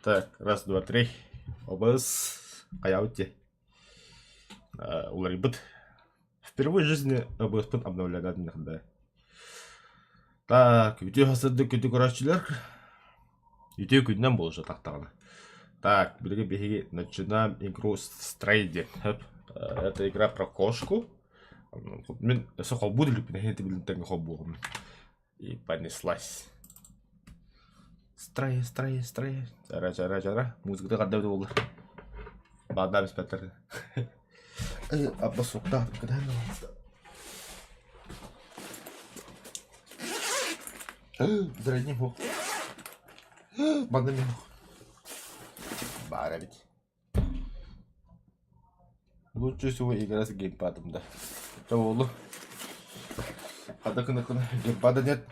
Так, раз, два, три. ОБС. Хайаабыт дии. Уларыйбыт. Впервые в жизни ОБС-пын обновлядым да. Так, үтүө сырдык күндү көрөөччүлэр. Үтүө күнүнэн буолуо тахтаҕына. Так, билигин биһиги начинаем игру Stray диэн. Это игра про кошку. Мин өссө холбуу иликпин, эһиги билин тэҥҥэ холбуоҕум. И понеслась. Строй, строй, строй. Чара, чара, чара. Музыката ханна эбитэ буолла? Бааннаан испэттэр. Абба суохтаах Зрение суох. Манна эмиэ суох. Баар эбит. Лучше всего игра с геймпадом, да. Это буолу. Хата кына геймпада нет.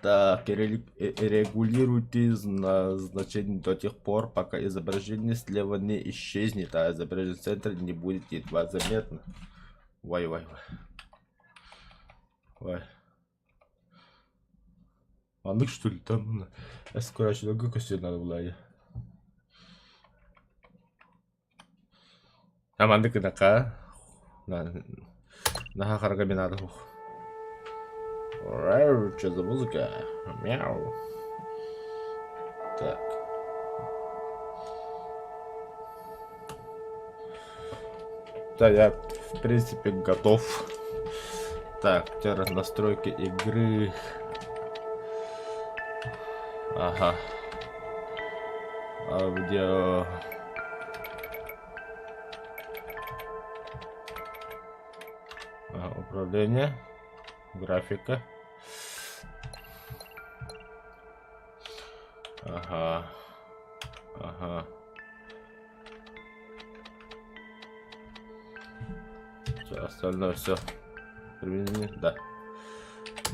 Так, регулируйте значение до тех пор, пока изображение слева не исчезнет, а изображение в центре не будет едва заметно. Вай, вай, вай. Вай. Маннык что ли там эс көрөөччүлэргэ көстүөн наада булаайа. А маннык гынакка наһаа харага мин аата суох. Что за музыка? Мяу. Так. Да, я в принципе готов. Так, теперь настройки игры. Ага. Аудио. Ага, управление. Графика. Ага. Ага. Все, остальное все. Применение, да.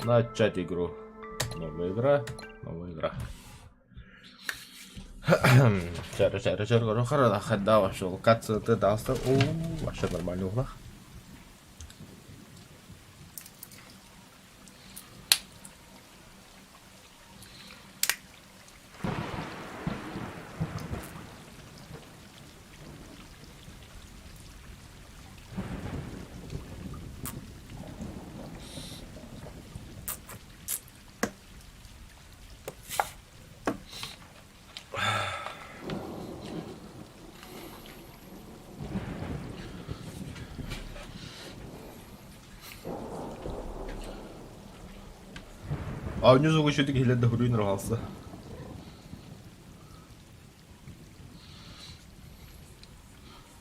Начать игру. Новая игра, новая игра. Чары, чары, чары, чары, хада вошел. Катса ты дался. О, вообще нормально углах. Оонньуу сугу үчүгэй киһилэр да хүрүүн хаалса.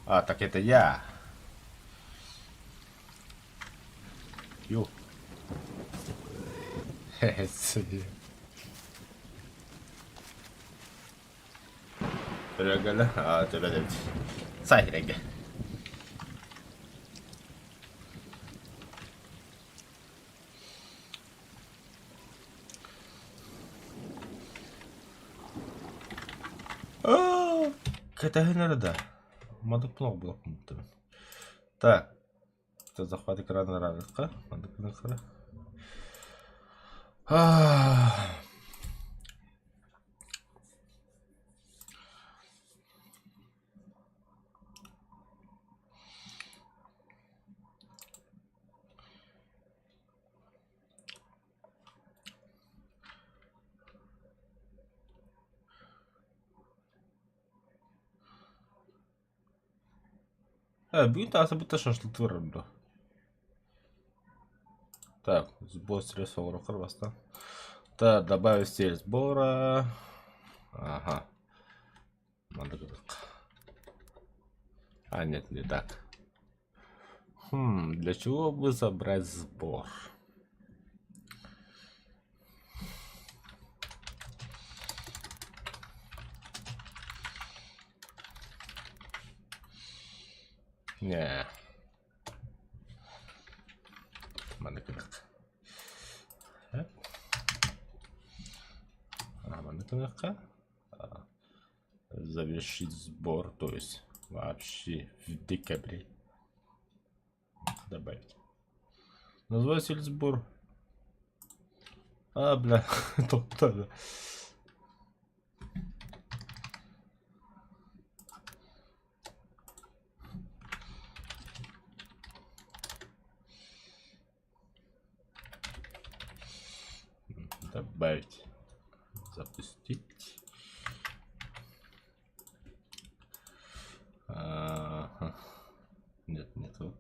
А, так это я. Ю. Хе-хе, Төрөгөлө, а, төрөлөбүт. Сайрege. Кэтэһин эрэ да. Мадык плох булаппын. Так. Захват экрана араарыахха. Мадык гыныахха. Бүгүн тааса бутта шашлыктыы барар дуо? Так, сбор средств оҥороххор бастаан. Так, добавить стиль сбора. Ага. Надо А, нет, не так. Хм, для чего бы забрать сбор? Не. Маннык гыныах. А, маннык гыныахха. Завершить сбор, то есть вообще в декабре добавить. Назвать сбор. А, бля, тоқтады. Добавить. Запустить. Ага. Нет, не тут.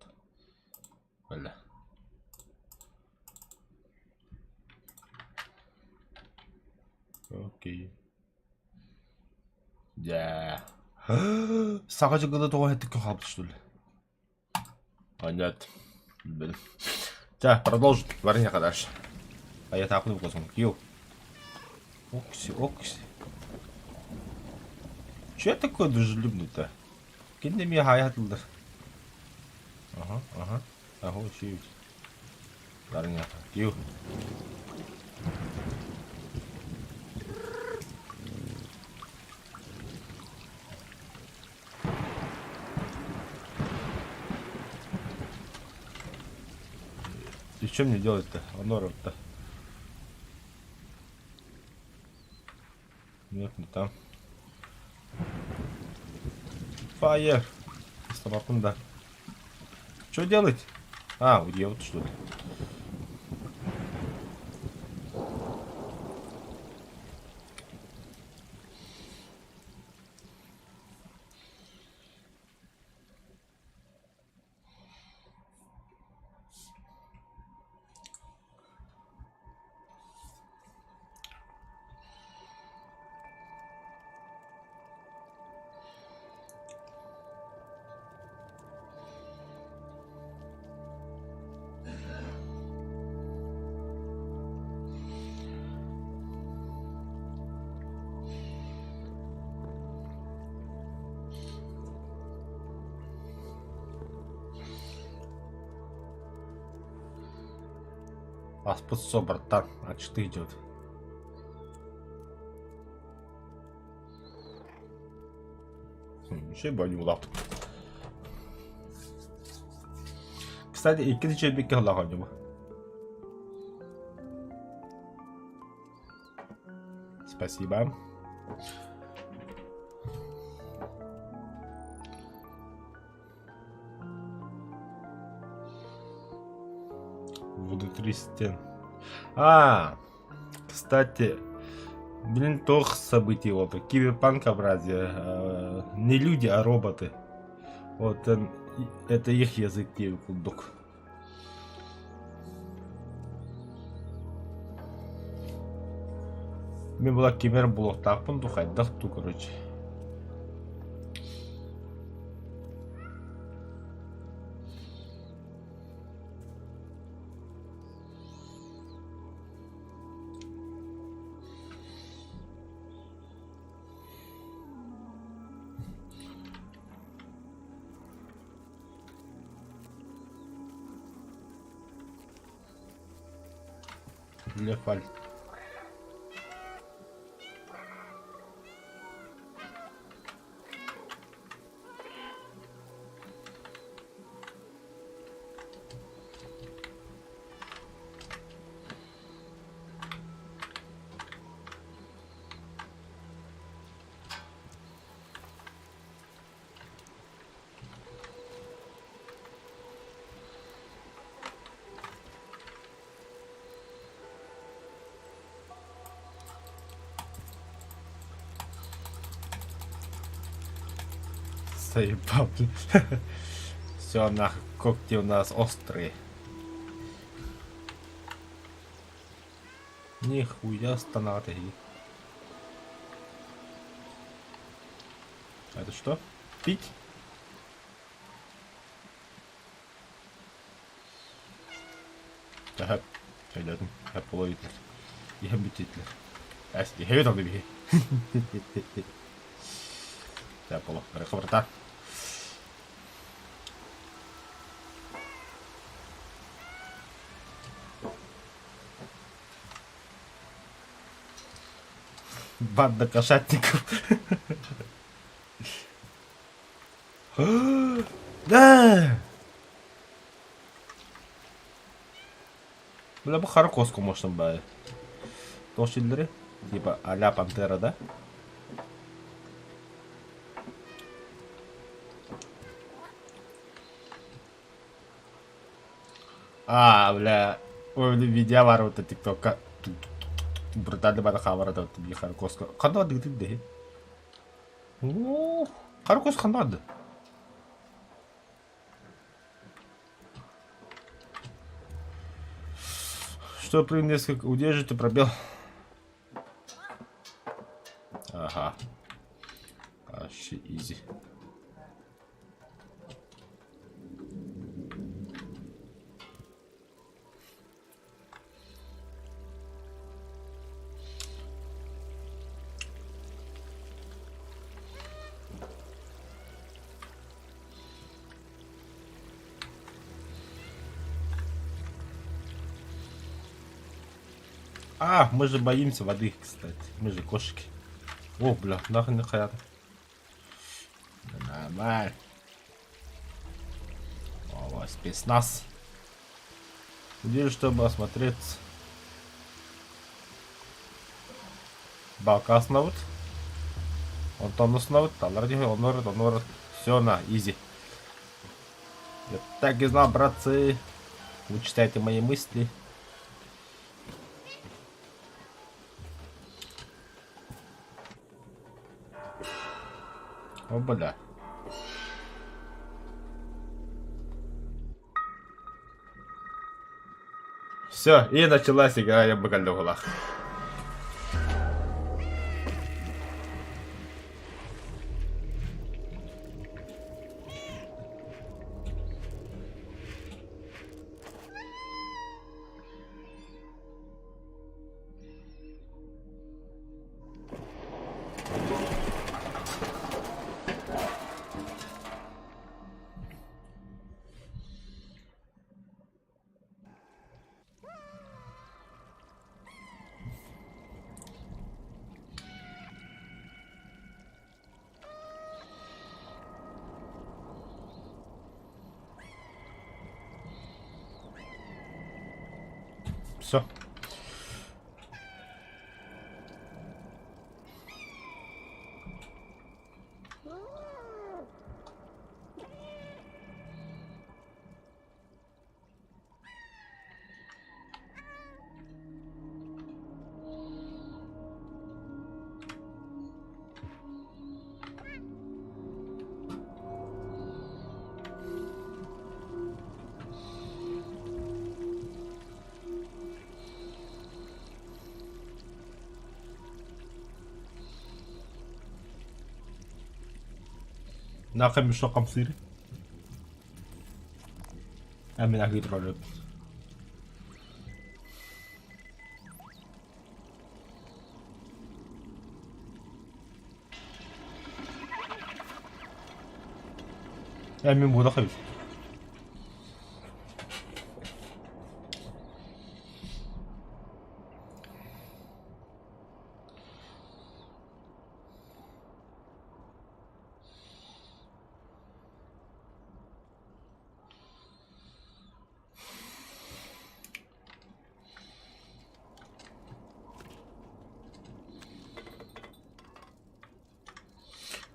Бля. Окей. Дьэ. Саҥа дьылга тоҕо иһиттиккэ хаалбыт что ли? А нет. Блин. Так, продолжить. Варенька дальше. А я так не Кил. Окси, окси. Че такой дружелюбный-то? Кинде ми хаятылдыр. Ага, ага. Ага, чуть. Варенька. Кил. И что мне делать-то? Оноров-то. Нет, не там. Фаер. Слабакун, да. Что делать? А, уделать что ли? Аспыт собраттан ачты идет. Еще бы улаптык. Кстати, икки чэбикке халаҕа Спасибо. Внутри стен. А, кстати, блин, туох событий вот, киберпанкообразие. Не люди, а роботы. Вот это их язык курдук. Мин була кимэр булуохтаахпын дуу хайдах дуу короче. Лефаль. Заебал, блин. Все, нахуй, когти у нас острые. Нихуя станаты. Это что? Пить? Таһап, өйдөөтүм, хаппылой иһэн бүтүтлэр. Эс, иһэбит ол биһи. Поло, братан. Банда кошатников. Да! Бля, бу хара коску можно бай. Тошиллери. Типа а-ля Пантера, да? А, бля. Ой, видео ворота тиктока. Брутальный бары хаамара да биир хара куоска. Ханна бардыгытый дэһи? Оо, хара куоска ханна барды? Что при несколько удержите пробел? Ага. Вообще изи. А, мы же боимся воды, кстати. Мы же кошки. О, бля, нахрен не хаят. Нормально. О, спецназ. Где чтобы осмотреться. Балкаснабыт. Онтон оснабыт. Талар диһи, онор, онор. Все на, изи. Я так и знал, братцы. Вы читаете мои мысли. О, бля. Все, и началась игра я бакаллах. Все. Нахай мешок хамсыыр. Эн мин аһыы турарым. Эн мин буолах эбит.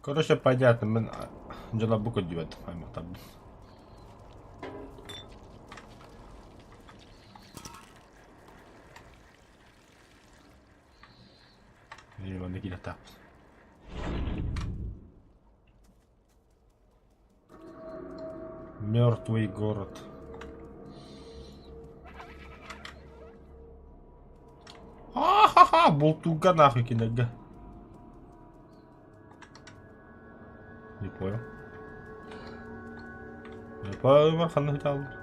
Короче, понятно, мин дьоно бу көрдүбэт аймахтарбын. Манна киирэ Мертвый город. Ха-ха-ха, бултууга нахуй кинилэргэ. Не понял. Не понял, ханна хытааллар.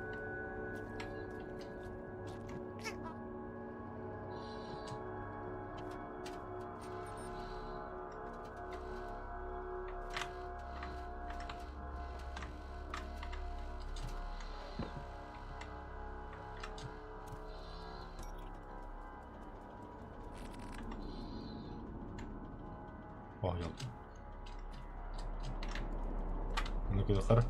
О, ёлка. Ну-ка, Захар.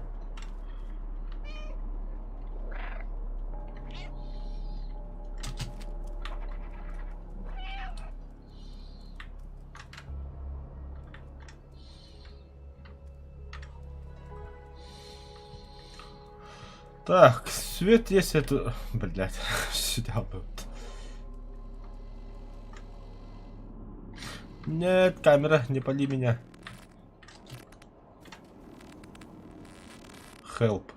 Так, свет есть это... Блять, сюда был. Нет, камера, не пали меня. Help.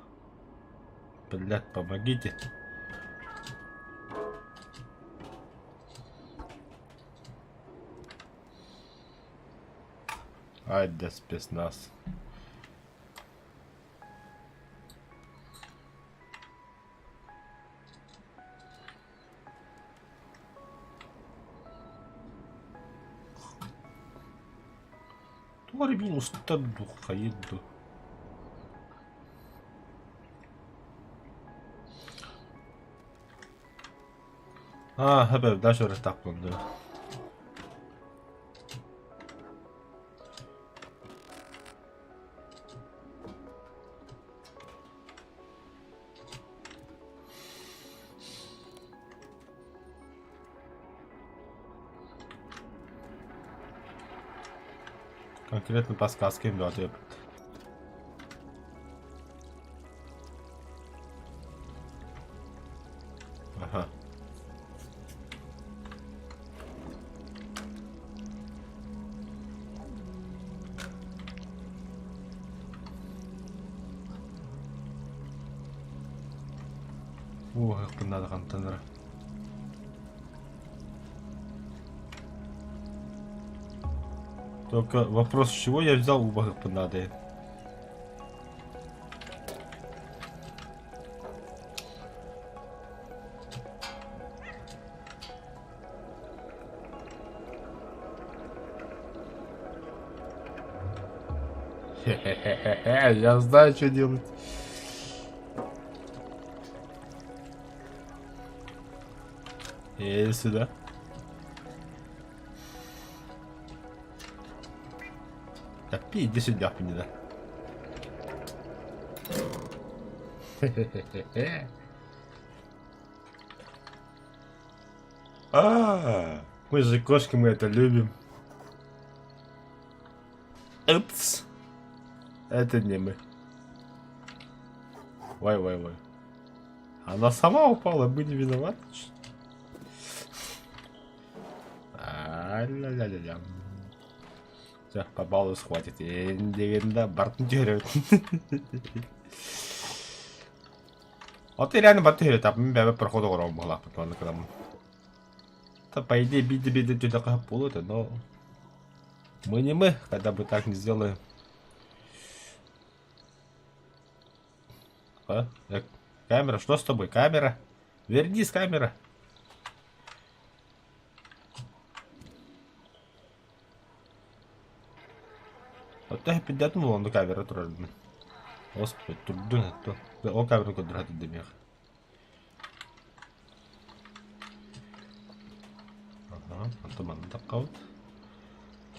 Блядь, помогите. Ай да спецназ. Туох эрэ биир устар дуу, хайыыр дуу. Аа, хэбэ, дальше ырытаахпын дуу. Конкретно подсказки бөҕөтүө Ага. Уоһахпын наада хантан эрэ. Только вопрос, с чего я взял убаһыкпын наада Хе-хе-хе-хе, я знаю, что делать. Иди сюда. Так, иди сюда, да. Хе-хе-хе-хе. А, мы же кошки, мы это любим. Упс. Это не мы. Вай, вай, вай. Она сама упала, мы не виноваты. А-ля-ля-ля-ля. Все, по баллу хватит. Дегенде бартын түһэрэ. Вот и реально бартын түһэрэ. Мин бэйэбэр проход оҥорон быһалаахпыт манна кыраммын. Да, по идее, биди-биди түһэ буолуо но мы не мы, когда бы так не сделаем. А? Э, камера, что с тобой? Камера? Вернись, камера. Оттон эппидэтин буолан камера турарын. Господи, турдун оттон. Ол камераны көрдөрө сатыыр Ага, онтон манна таххабыт.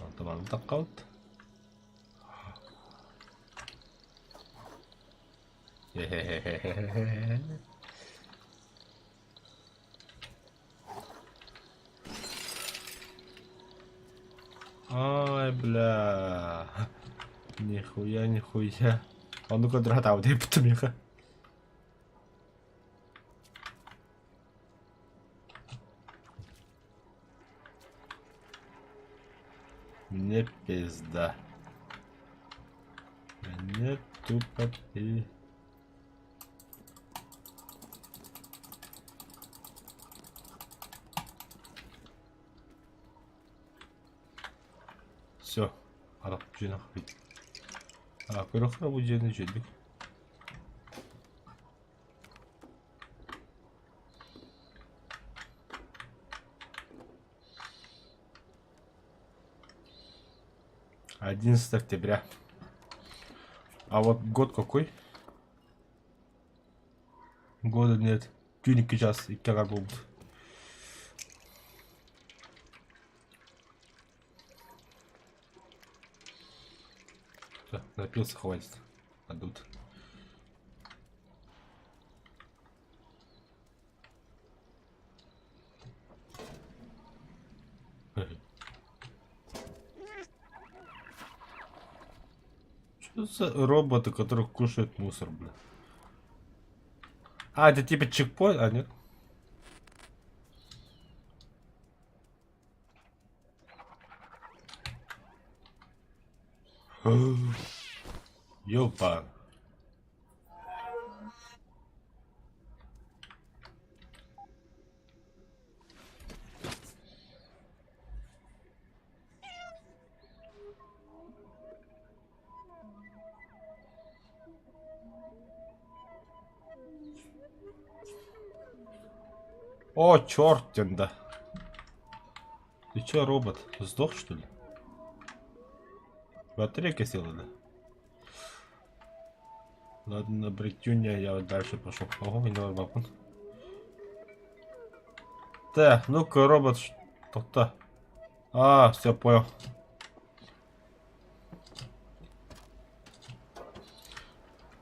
Онтон манна таххабыт. Ай, бля. Нихуя, нихуя. Ону көрдөрө сатаабыт эбит миэхэ. Мне пизда. Мне тупо пи... Все. Арап дьиэни А, көрөххө бу дьиэни үчүгэйдик. 11 октября. А вот год какой? Года нет. Түүн 2 час 2 аҥар буолбут. Всё, напился, хватит. Отдут. Что за роботы, которые кушают мусор, бля? А, это типа чекпоинт? А, нет. Ёба. О, черт, да. Ты чё, робот, сдох, что ли? Батарейка села, да? Ладно, бритюня, я дальше пошел. Ого, не бапын. Так, ну-ка, робот, что-то. А, все, понял.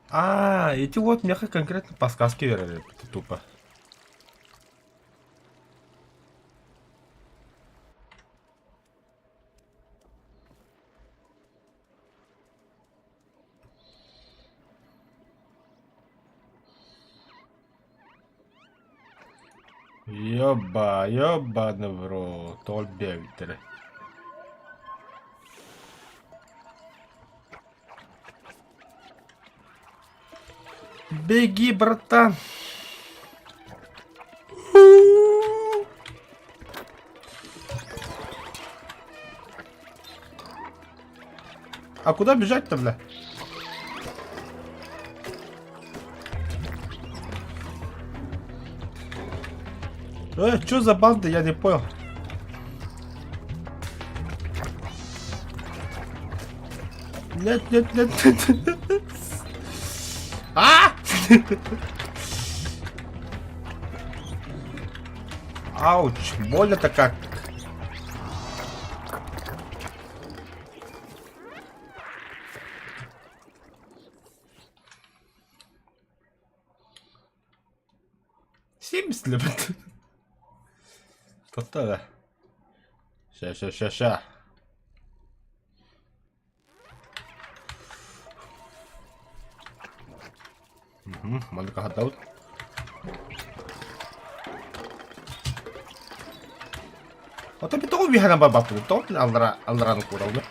А, эти вот меха конкретно по сказке верили, это тупо. Ёба, ёбаный в рот, ол биэбиттэрэ. Беги, братан! А куда бежать-то, бля? Что за банда, я не понял. Нет, нет, нет, нет. нет. А! Ауч, больно-то как. 70 лебет. Тота. Ща, ща, ща, ща. Маннык аһардабыт. Ото би тоҕо үөһэнэн барбаппын, тоҕо аллара аллараны куураллар.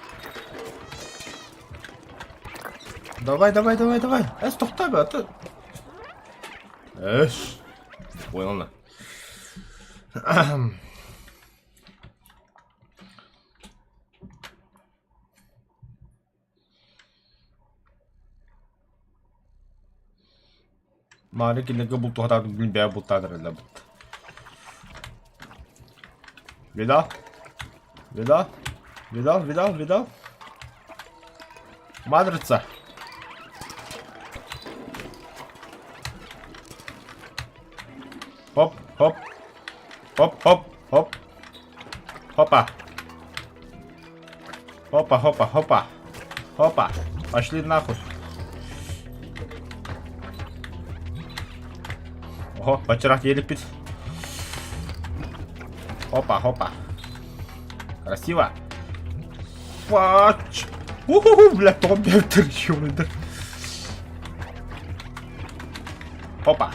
Давай, давай, давай, давай. Эс, тохтоо бе, аты. Эс. Понял на. Маары кинилэргэ бултуһатаабыт билин бэйэ бултаан эрэллэрбит. Видал? Видал? Видал, видал, видал? Матрица. Хоп, хоп. Хоп, хоп, хоп. Хопа. Хопа, хопа, хопа. Хопа. Пошли нахуй. Ого, бачыраах диэлиппит. Хопа, хопа. Красиво. Фач. Уху, бля, тоҕо биэртэр ёбаныйдар. Хопа.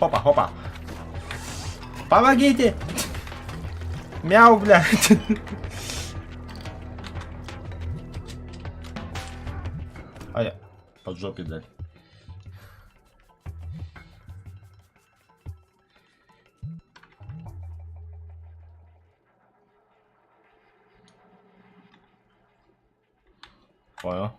Хопа, хопа. Помогите! Мяу, бля. А я под жопе дали. Понял.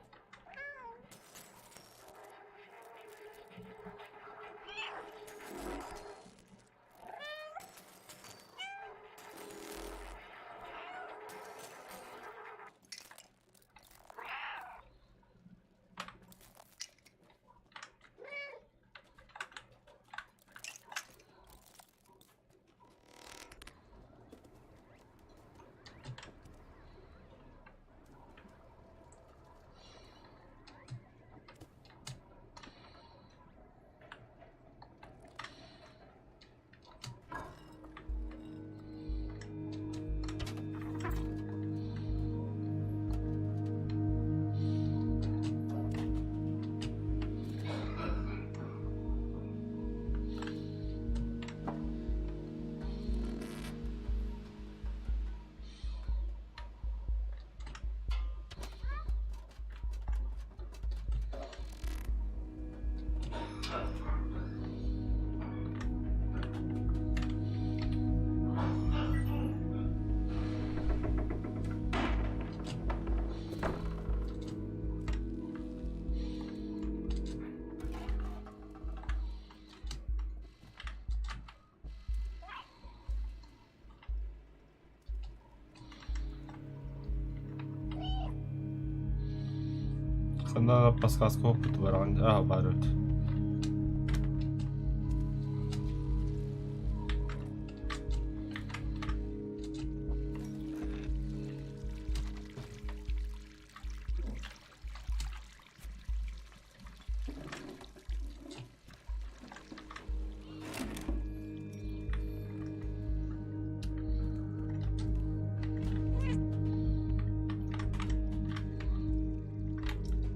Ханна подсказка опыт бараҕын аа баар эбит.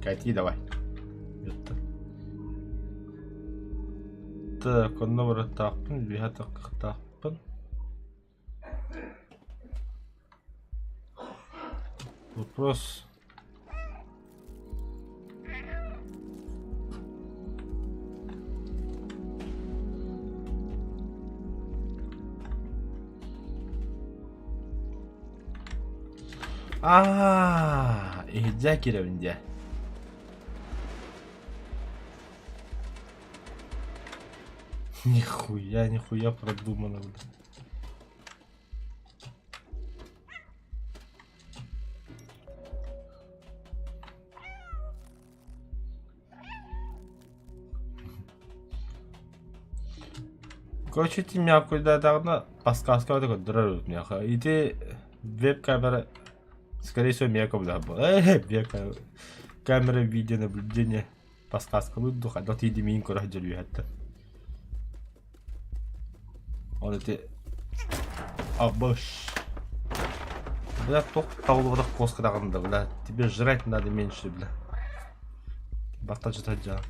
Кати давай. Это. Так, онно барыттаахпын, биһа тахтаахпын. Вопрос. Аа, иһирдьэ кирэбин дьэ. Нихуя, нихуя продумано, бля. Короче, ити мякуйдаатаҕына подсказка көрдөрөр эбит миэхэ. Ити веб-камера, скорее всего, миэхэ көмөлөһөр Э, веб-камера камера видеонаблюдения подсказкалыыр дуу, хайдах тиийдим миигин көрө сылдьар үөһэттэн. Ол ити Абыш. Бля, туох табыллыбатах куоска даҕаны да, бля, тебе жрать надо меньше, бля. Баттачы сылдьаҕын.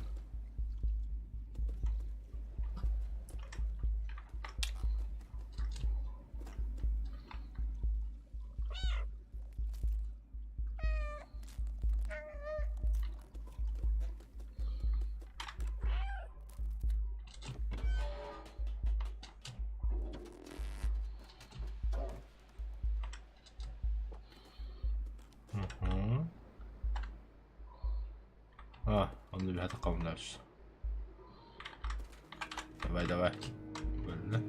Мгм. А, он ребята дальше. Давай, давай. Бөллө.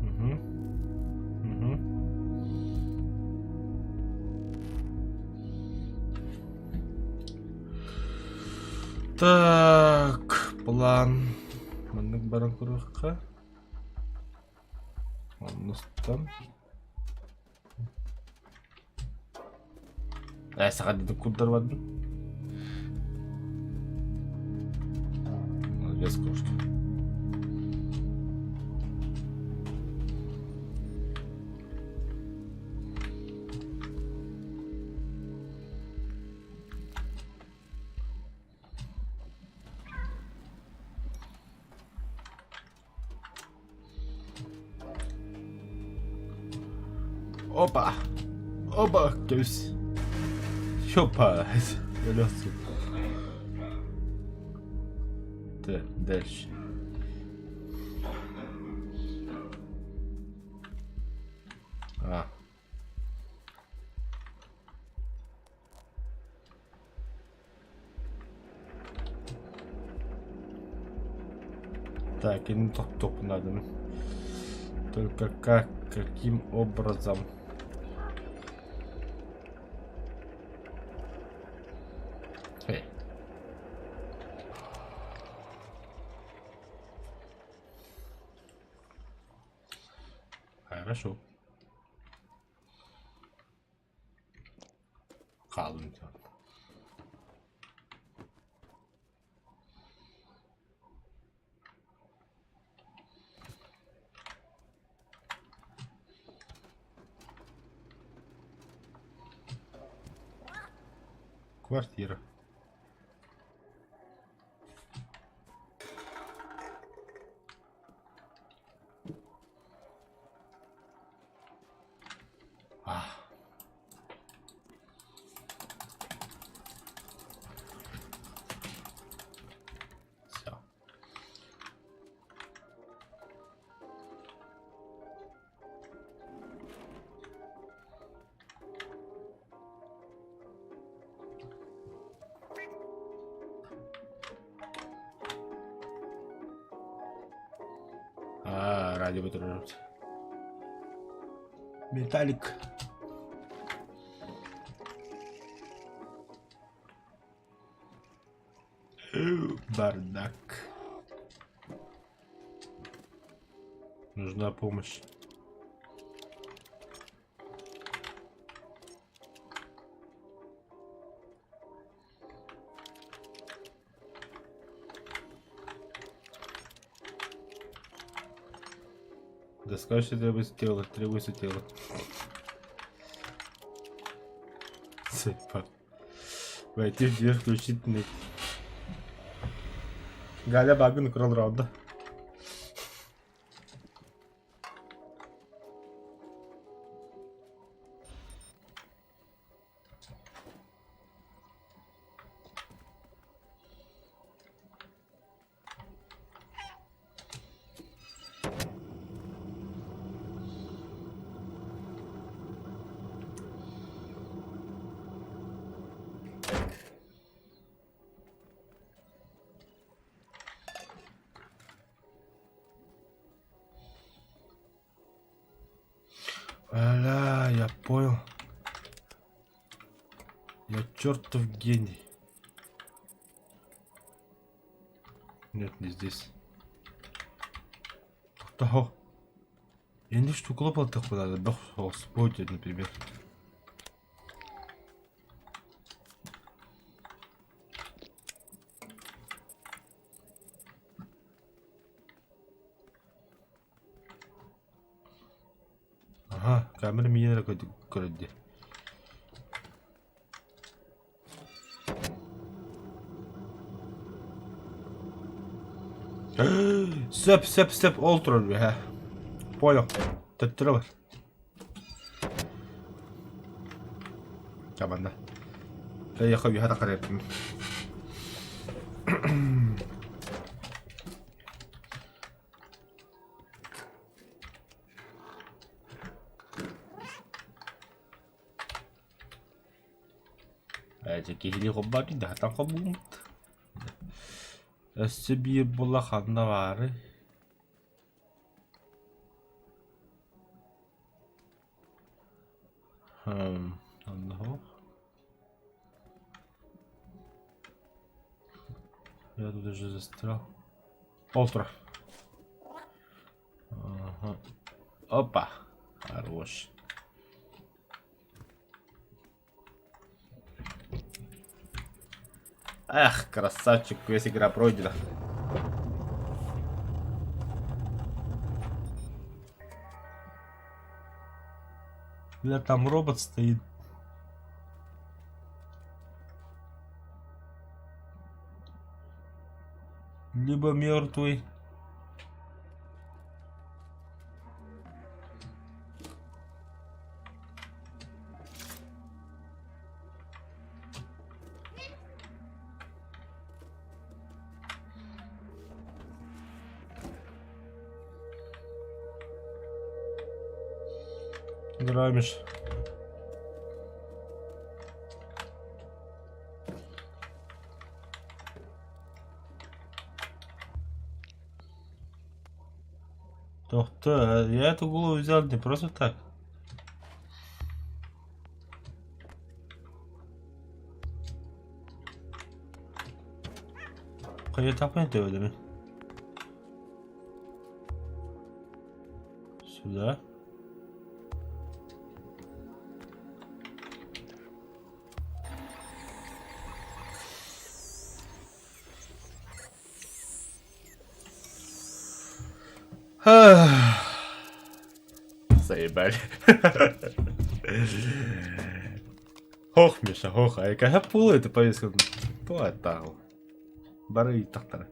Мгм. Мгм. Так, план. Маннык баран көрүөххэ. Оннустан. Ээ, саха дедик курдар бардым. Молодец, кошка. Опа! Опа! Кэбис. Опа! Өлөсүн. Так, дальше. А. Так, и топ надо. Только как, каким образом? Эй. Хорошо. Хаалын Квартира. Все. Радио турарбыт. Металлик. Бардак. Нужна помощь. Доска что требуется тело, требуется тело. Цепа. Войти в дверь, включить Галя багын украл раунда. Бля, я понял. Я чертов гений. Нет, не здесь. Того. Я не штуку надо, Господи, например. Ага, камера миигин эрэ көрөр дии. Сөп, сөп, сөп, ол турар үһэ. Понял. Төттөрү бар. Чабанна. Эйиэхэ үһэ тахарыаппын. Дьэ киһилии холбоотун да хатан холбууммут. Өссө биир була ханна баарый? Онно Я тут уже застрял. Ол турар. Ага. Опа. Хорош. Эх, красавчик, весь игра пройдена. Бля, там робот стоит. Либо мертвый. Грамиш. Тохто, я эту голову взял не просто так. Хайа төбөлөрүн. Сюда. Заебали. Хох, Миша, хох. Айка пулы это повестка. То это. Бары тахтара.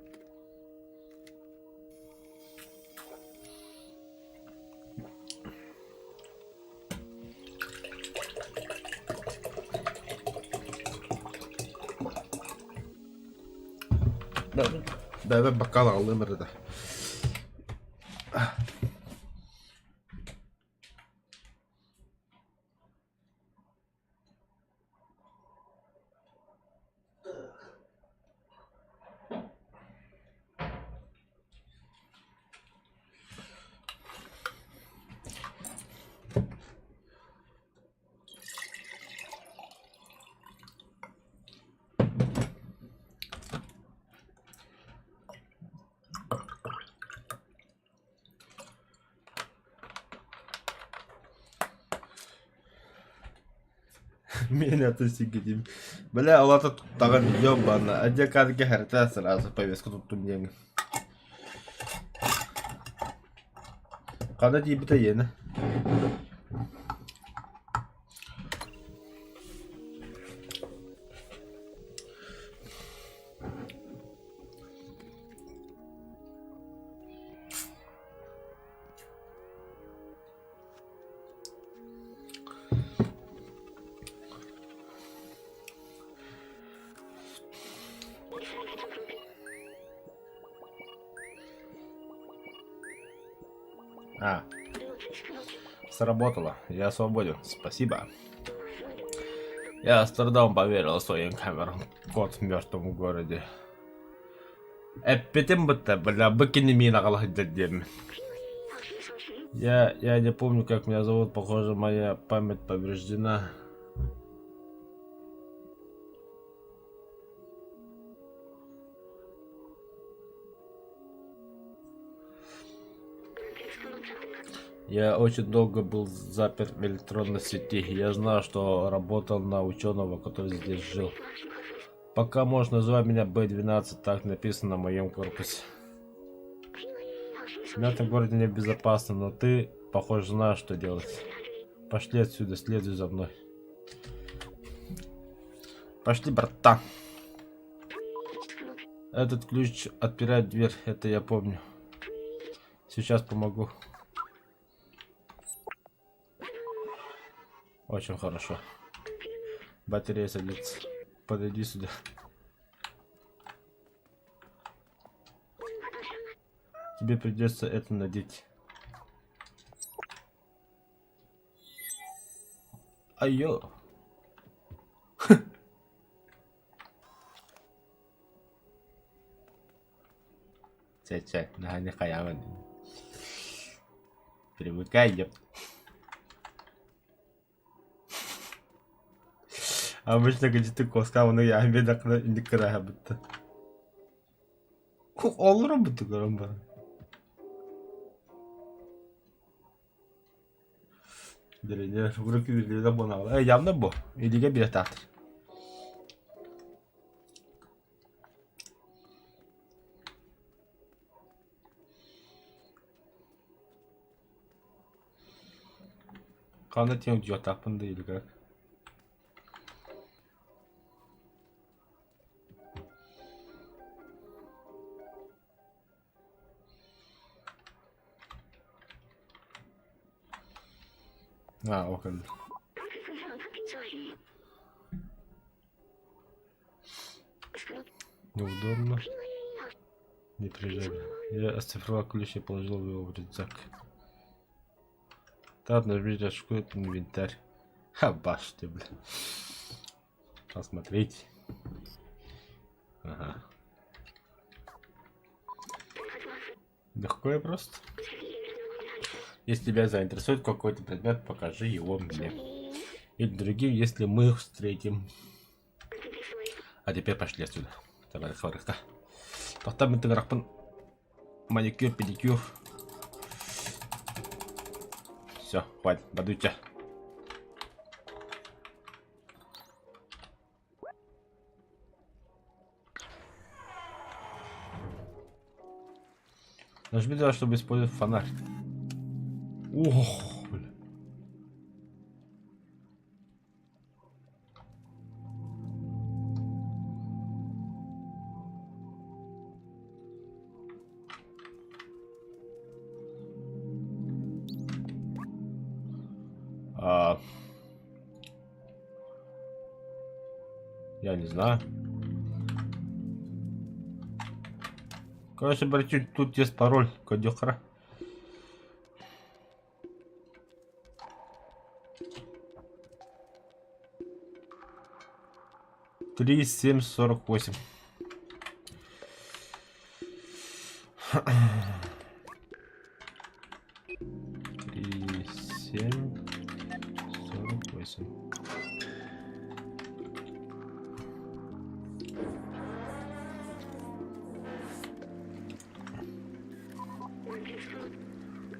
Бэбэ бокал алым да. Миэнэ атын сиргэ диим. Бля, ол ата туттаҕын ёбана. Отдел кадрга хэрэтэ сразу повестка туттум диэҥ. Хана тиийбитэ иэнэ. А, сработало. Я свободен. Спасибо. Я с трудом поверил своим камерам. Кот в мертвом городе. Эппитим будто, бля, быкини миин аҕала сылдьар диэммин. Я не помню, как меня зовут, похоже, моя память повреждена. Я очень долго был заперт в электронной сети. Я знаю, что работал на ученого, который здесь жил. Пока можно называть меня Б-12, так написано на моем корпусе. В мертвом городе небезопасно, но ты, похоже, знаешь, что делать. Пошли отсюда, следуй за мной. Пошли, братан. Этот ключ отпирает дверь, это я помню. Сейчас помогу. Очень хорошо. Батарея садится. Подойди сюда. Тебе придется это надеть. Айо. Чэ, чэ, наһаа не хайаабын. Привыкай, ёп. Обычно где-то коска оны я бедақына индик кыраһа бытта. Олорон бытты көрөн баран. Деревня, урок илиилэ буонаҕа. Э, явно бу. Илиигэ биэртаахтар. Ханна тиийэн утуйуохтаахпын да или как? А, ол кэллэ. Неудобно. Не прижали. Я оцифровал ключ и положил его в рюкзак. Так, нажмите очко инвентарь. Ха, баш ты, бля. Посмотреть. Ага. Легко и просто. Если тебя заинтересует какой-то предмет, покажи его мне. Или другим, если мы их встретим. А теперь пошли отсюда. Давай, хварыхта. Тоқтап мен тыгырақпын. Маникюр, педикюр. Все, хватит, бадуйте. Нажми туда, чтобы использовать фонарь. Ох, бля. А... Я не знаю. Короче, братюнь, тут есть пароль, кодехра. 3, 7, 48. 3, 7, 48.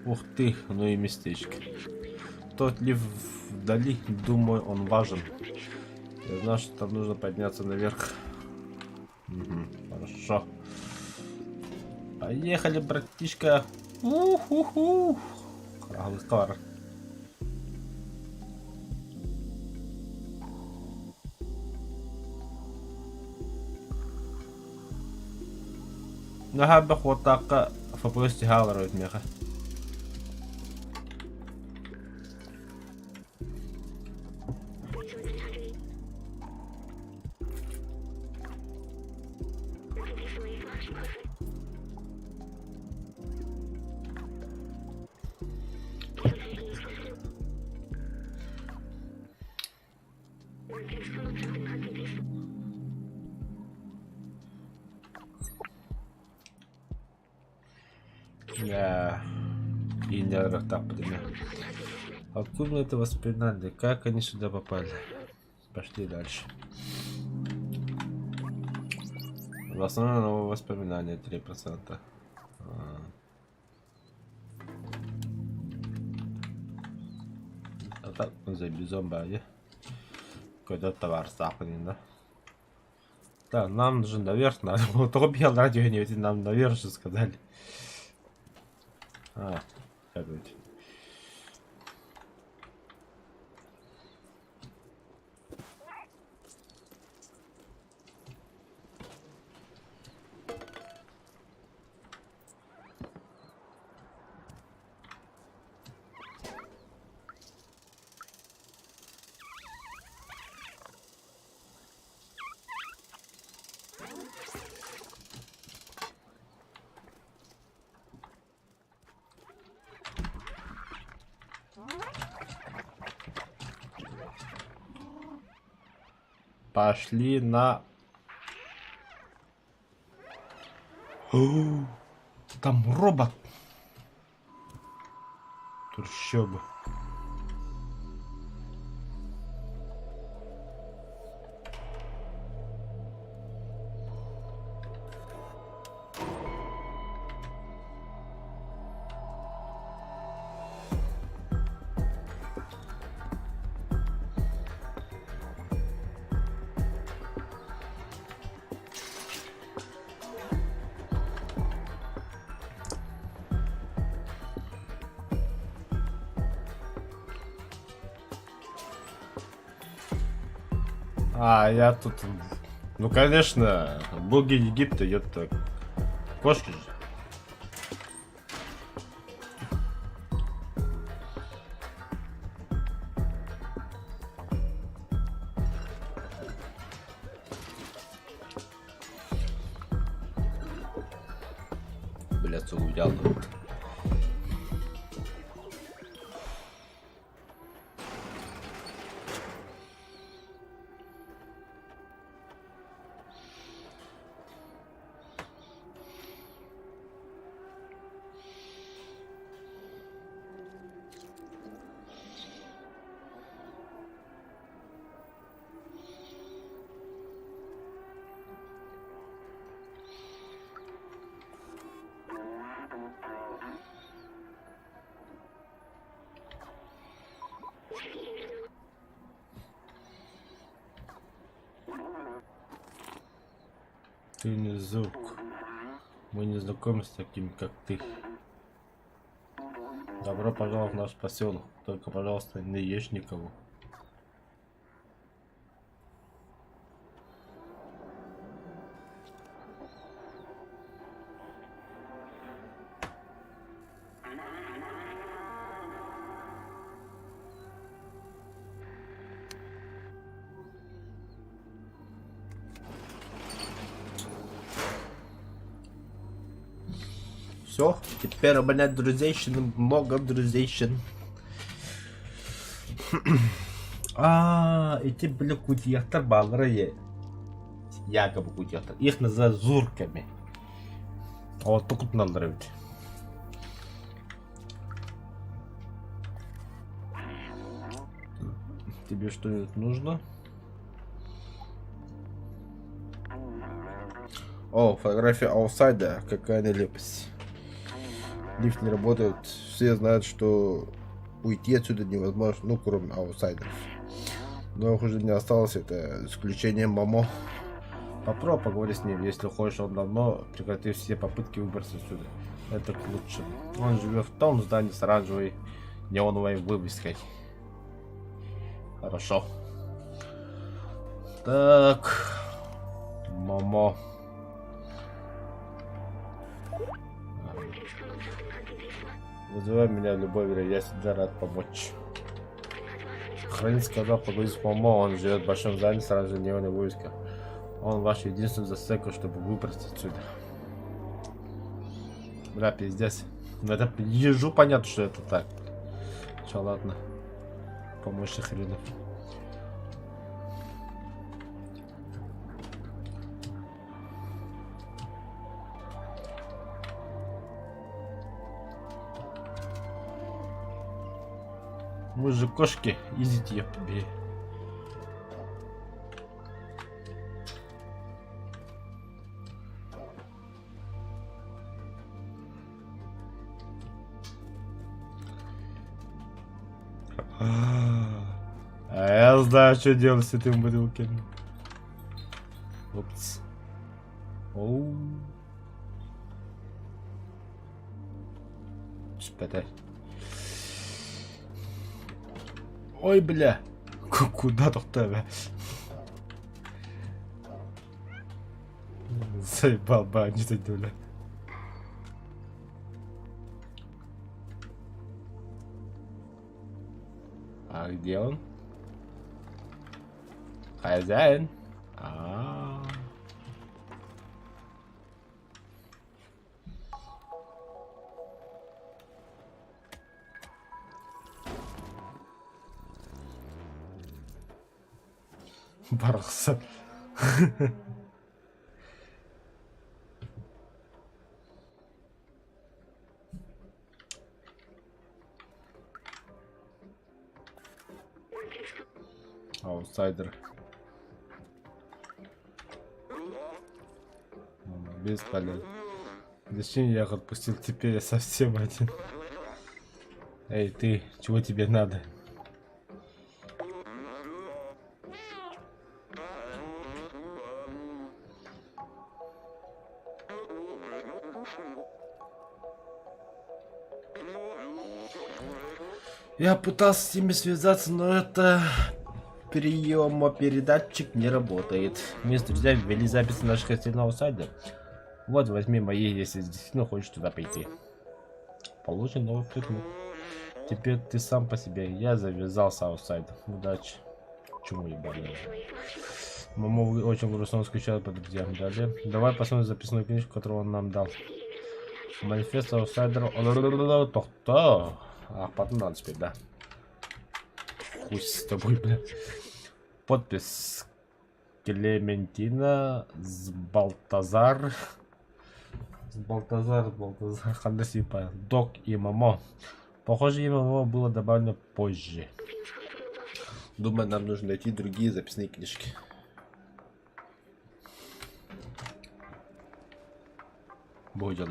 Ух ты, ну и местечко. Тот лифт вдали, думаю, он важен. Я знал, что там нужно подняться наверх. Угу, хорошо. Поехали, братишка. У-ху-ху. Хараҕалыкка Наһаа элбэх уоттаахха FPS түһэ олорор эбит миэхэ. И не Откуда это воспоминание? Как они сюда попали? Пошли дальше. В основном новое воспоминание 3%. А. А так, за бизон Какой-то товар да? Да, нам нужен наверх надо. Только бел радио не нам наверх же сказали. А, как быть. Пошли на... О, там робот. Трущобы. А, я тут... Ну, конечно, боги Египта, ёпта. Кошки же. Блядь, целую Ты не звук. Мы не знакомы с такими, как ты. Добро пожаловать в наш поселок. Только, пожалуйста, не ешь никого. Все, теперь у меня друзейщин, много друзейщин. А, эти были кутьяхтар бааллара якобы кутьяхтар. Их называют зурками. Вот тут надо ведь. Тебе что-нибудь нужно? О, фотография аутсайда. Какая нелепость. Лифт не работает. Все знают, что уйти отсюда невозможно, ну, кроме аутсайдеров. Новых уже не осталось, это исключение Мамо. Попробуй поговори с ним, если хочешь, он давно прекратил все попытки выбраться отсюда. Это к лучшему. Он живет в том здании с оранжевой неоновой вывеской. Хорошо. Так. Мамо. Вызывай меня в любое время, я всегда рад помочь. Хранитель сказал поговорить с Мамо, он живет в большом здании с оранжевой неоновой вывеской. Он ваш единственный зацепка, чтобы выбраться отсюда. Бля, пиздец. Ну это ежу понятно, что это так. Че, ладно. Помочь хренов. Мы же кошки, идите, я побей. А я знаю, что делать с этим бутылками. Упс. Оу. Түспэтэ. Ой, бля. Куда тохтоо Заебал банить, бля. А где он? Хозяин. А, -а, -а. Барахсан. Аутсайдер. Бесполезно. Зачем я их отпустил? Теперь я совсем один. Эй, ты, чего тебе надо? Я пытался с ними связаться, но это приемопередатчик не работает. Мы с друзьями ввели запись наших гостей на аутсайдер. Вот, возьми мои, если действительно хочешь туда пойти. Получен новый предмет. Теперь ты сам по себе. Я завязал с аутсайдом. Удачи. Чему ебаный? Мамо очень грустно, он скучал по друзьям. Далее. Давай посмотрим записную книжку, которую он нам дал. Манифест аутсайдера. Тохтоо. А, потом надо теперь, да. Хуй с тобой, бля. Подпись. Клементина с Балтазар. С Балтазар, Балтазар, Хандасипа. Док и Мамо. Похоже, имя Мамо было добавлено позже. Думаю, нам нужно найти другие записные книжки. Будет.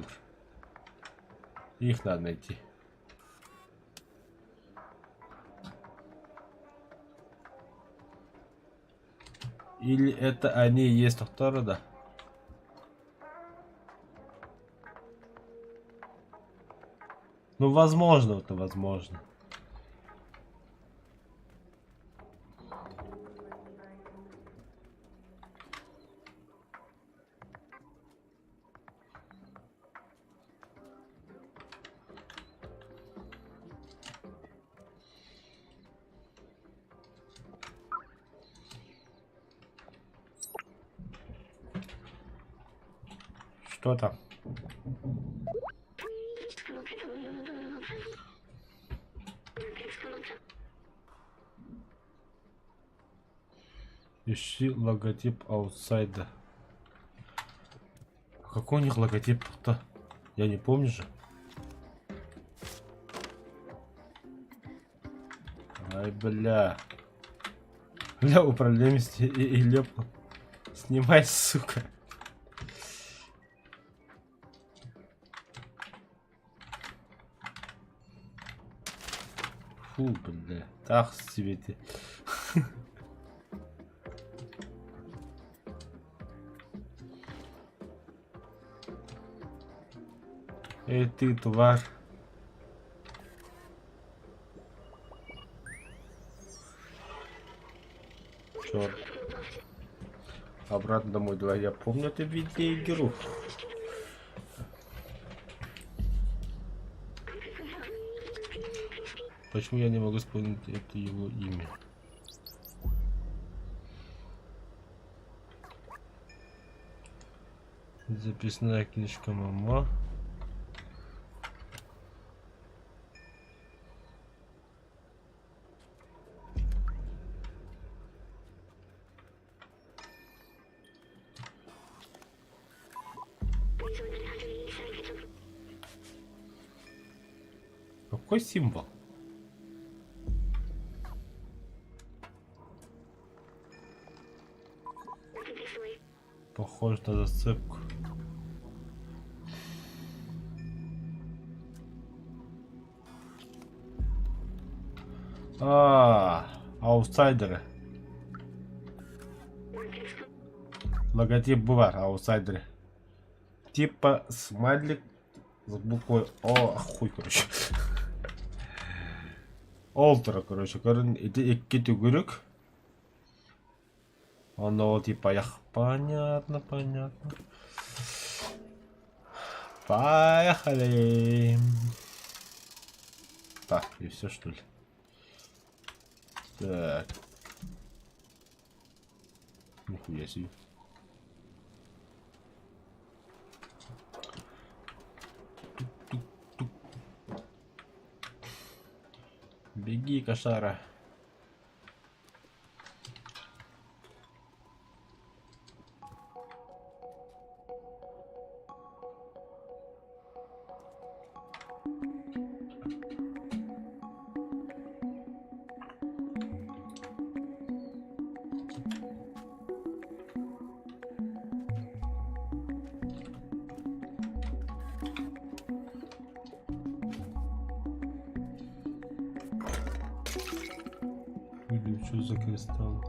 Их надо найти. Или это они и есть доктора, да? Ну, возможно, это возможно. Что там? Ищи логотип аутсайда. А какой у них логотип-то? Я не помню же. Ай, бля. Бля, управляемость и, и, и лепо. Снимай, сука. Фу, бля. Так себе ты. Эй, ты, тварь. Черт. Обратно домой давай. Я помню эту видеоигру. Почему я не могу вспомнить это его имя? Записная книжка мама. Какой символ? Похож на зацепку. А, аутсайдеры. Логотип баар, аутсайдеры. Типа смайлик с буквой О, хуй, короче. Олтера, короче, көрүн ити икки төгүрүк. Онно ол типа ях. Понятно, понятно. Поехали. Так, и все что ли? Так. Нихуя себе. Тук-тук-тук. Беги, кошара. Или что за кристалл?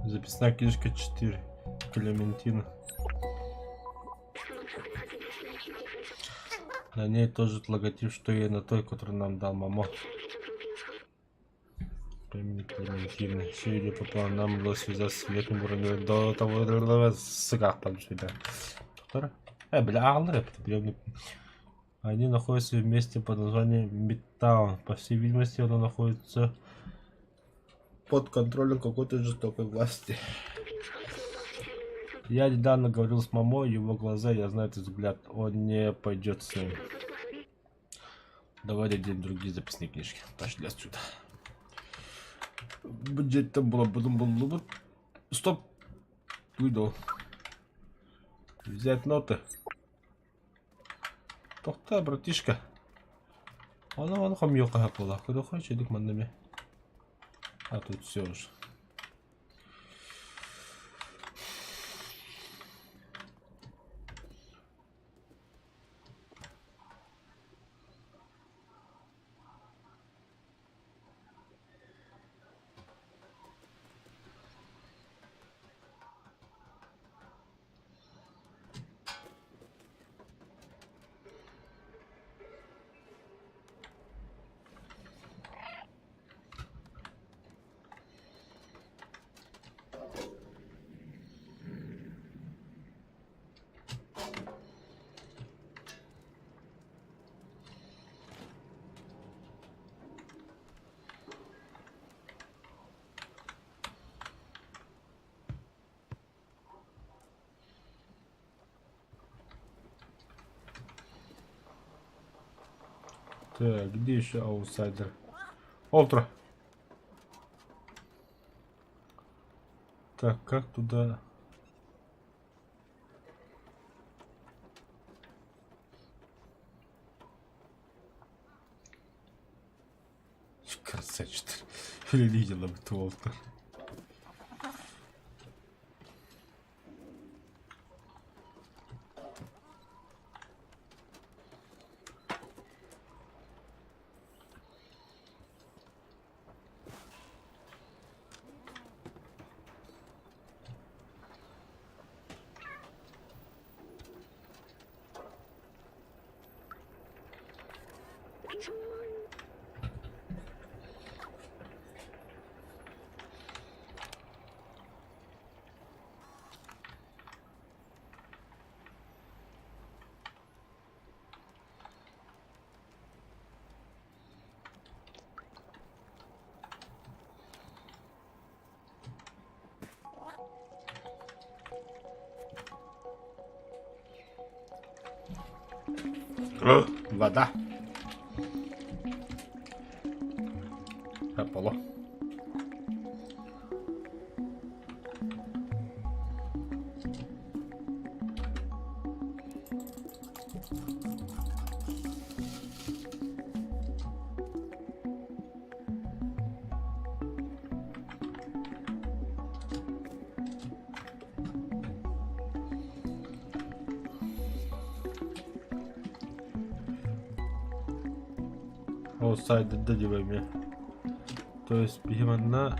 Записная книжка 4. Клементина. На ней тоже логотип, что и на той, который нам дал Мамо. По имени Клементина. Все идет по плану. Нам удалось связаться с верхним уровнем до того... Сука, там сюда. Э, бля, Они находятся вместе под названием Мидтаун. По всей видимости, оно находится под контролем какой-то жестокой власти. Я недавно говорил с мамой, его глаза, я знаю этот взгляд, он не пойдет с ним. Давай дадим другие записные книжки. Пошли отсюда. Где-то было, потом было. Стоп. Уйду. Взять ноты. Тохтоо, братишка. Ону ону хомуйуохха сөп буолла. Көрүөххэ үчүгэйдик манна эмиэ. А тут все уже. Так, где еще аутсайдер? Олтра. Так, как туда? Красавчиктар. Үлэлии дьылабыт уолтар. Вода. Аполло. Ол сайдыда дебэми. То есть биһи манна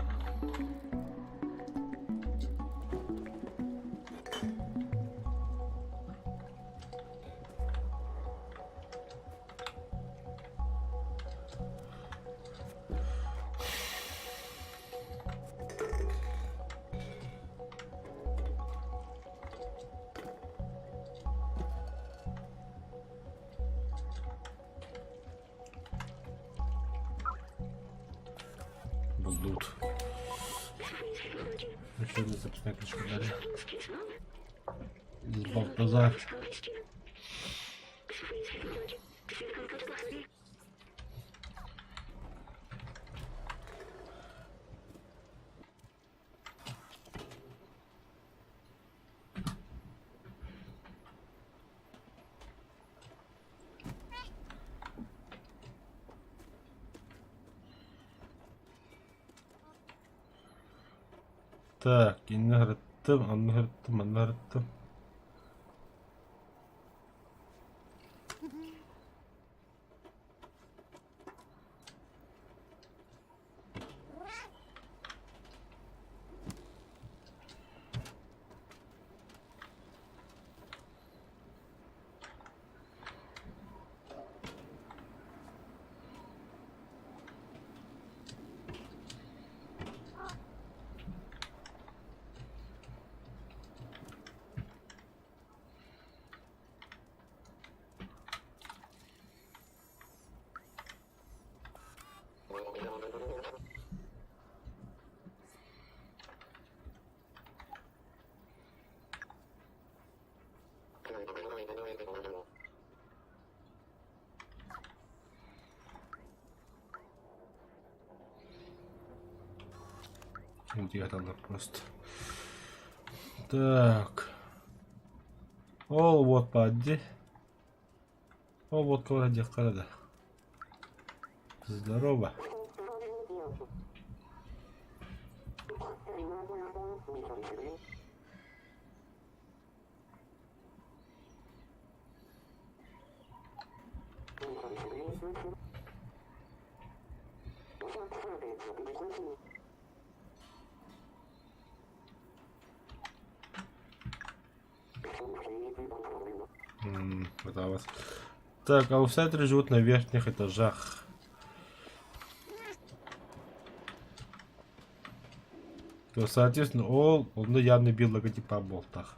Булдуут. Еще одна запасная ключка дали. Балтазар. Так, иннэ ырыттым, онно ырыттым, манна ырыттым. Утуйаталлар просто. Так. Ол вот падди. Ол вот кого диэххэ да. Здорово. М, Так, аутсайдеры живут на верхних этажах. То, соответственно, ол онно явно биир логотипа буолтах.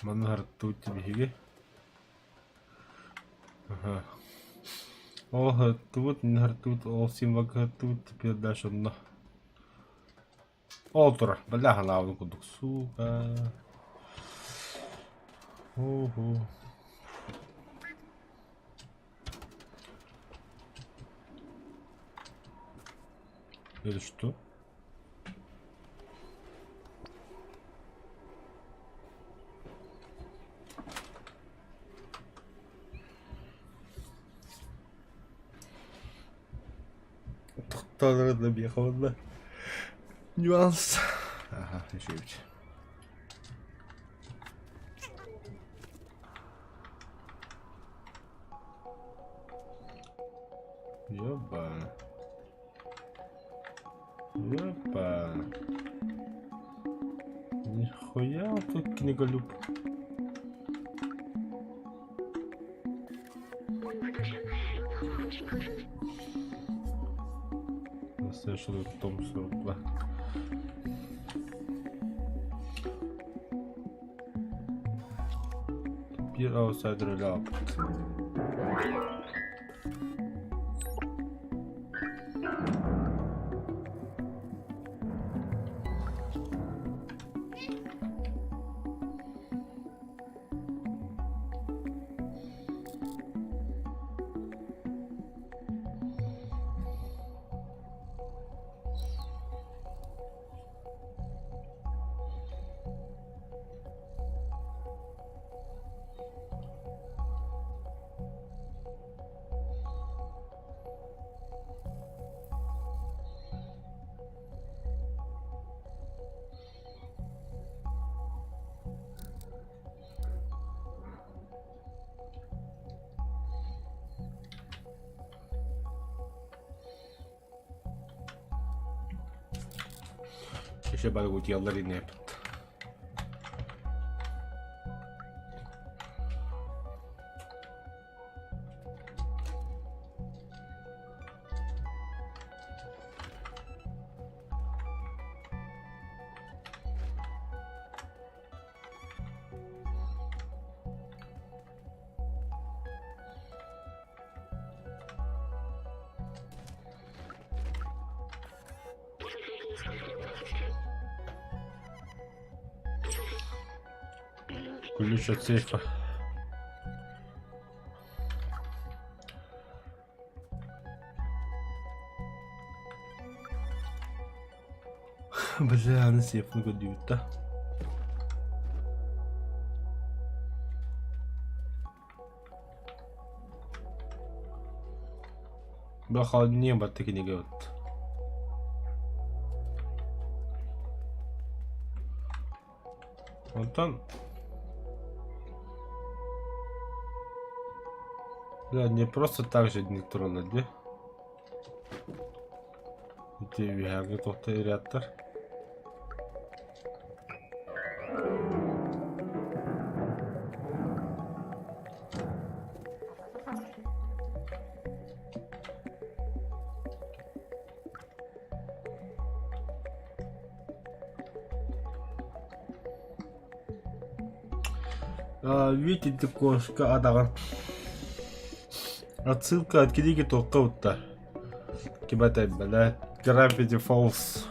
Манна һарыттыбыт биһиги. Аха. Ол һарыттыбыт, мин һарыттыбыт, ол символга һарыттыбыт, теперь дальше онно. Ол турар, бля ханаабын курдук, сука. Ого. Это что? Тохтоон миэхэ уонна нюанс. Аха, үчүгэйбит. Ёба. Ёба. Нихуя тут книголюб. Настоящий том 42. Биир аутсайдер өлө аҕалбыт. Еще бары утуйаллар инээппит. Ключ от сейфа. Бля, аны сейфны көрдүүбүт да. Бахалнее батты кинигэ вот. Онтон Да, не просто так же не тураллар дии. Ити үөһээҥҥи туохта рядтар. Видите, кошка адаҕын. Отсылка от книги туохха утта. Ким этэй бэлэ Gravity Falls.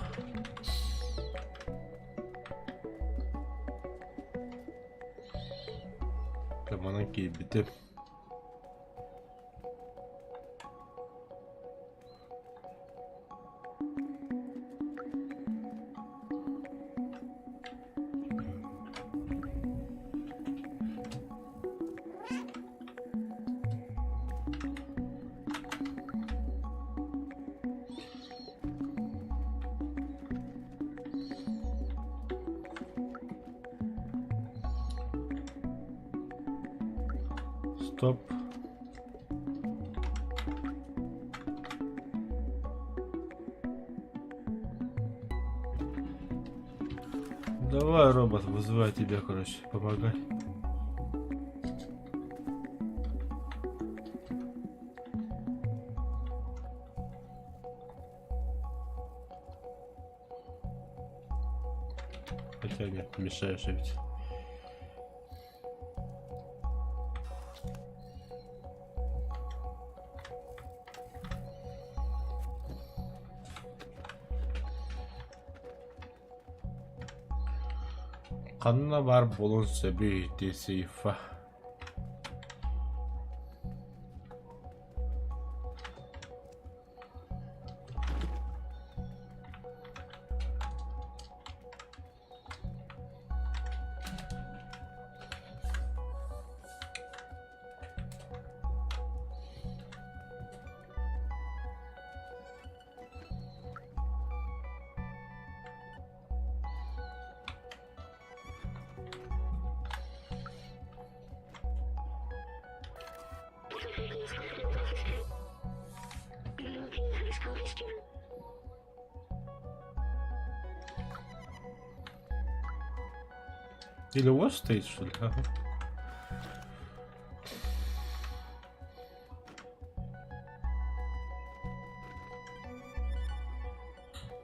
Манан киирбитим. Стоп. Давай, робот, вызывай тебя, короче, помогай. Хотя нет, мешаешь ведь. Ханна баар буолуон сөбүй ити сейфа? Или у вас стоит, что ли? Ага.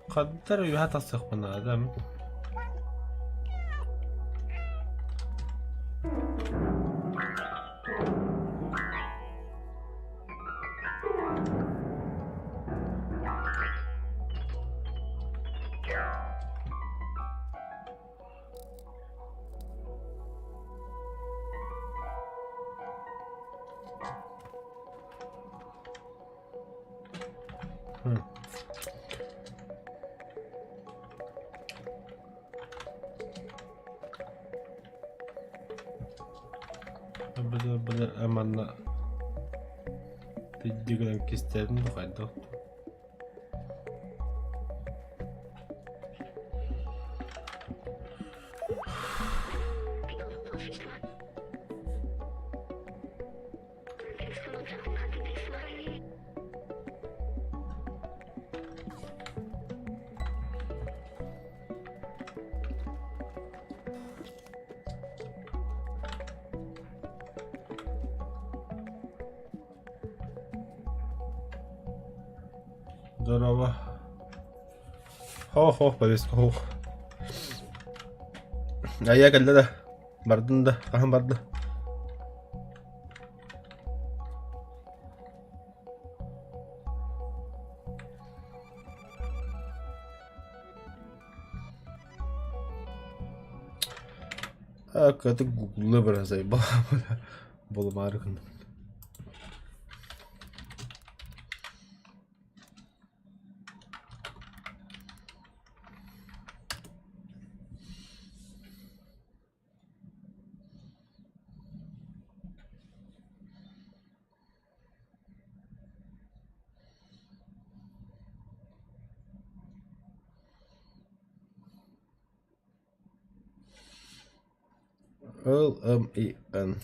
Ханна эрэ үөһэ тахсыахпын наада. Били манна пиддигынан кистээтин да хайдах Здорово. Хо-хо, повестка хо. Айа кэллэ да. Бардын да, хаһан барда? Катык гуглы бразай булмары Л, М и Н.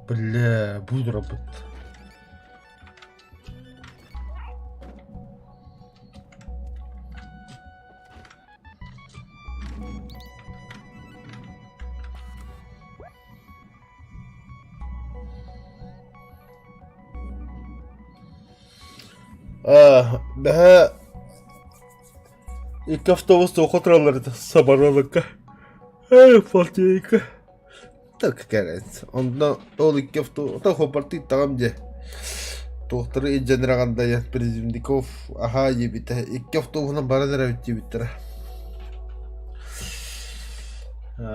Бля, буду работать. Бэһэ икки автобус туохха тураллар этэ Сабаралыкка. Эй, Фортейка. Так какая Онно ол икки автобус хоппартыыттаҕым дьэ. Туохтары илдьэн эрэҕэндайа Приземников аһаа диэбитэ. Икки автобуһунан баран эрэбит диэбиттэрэ.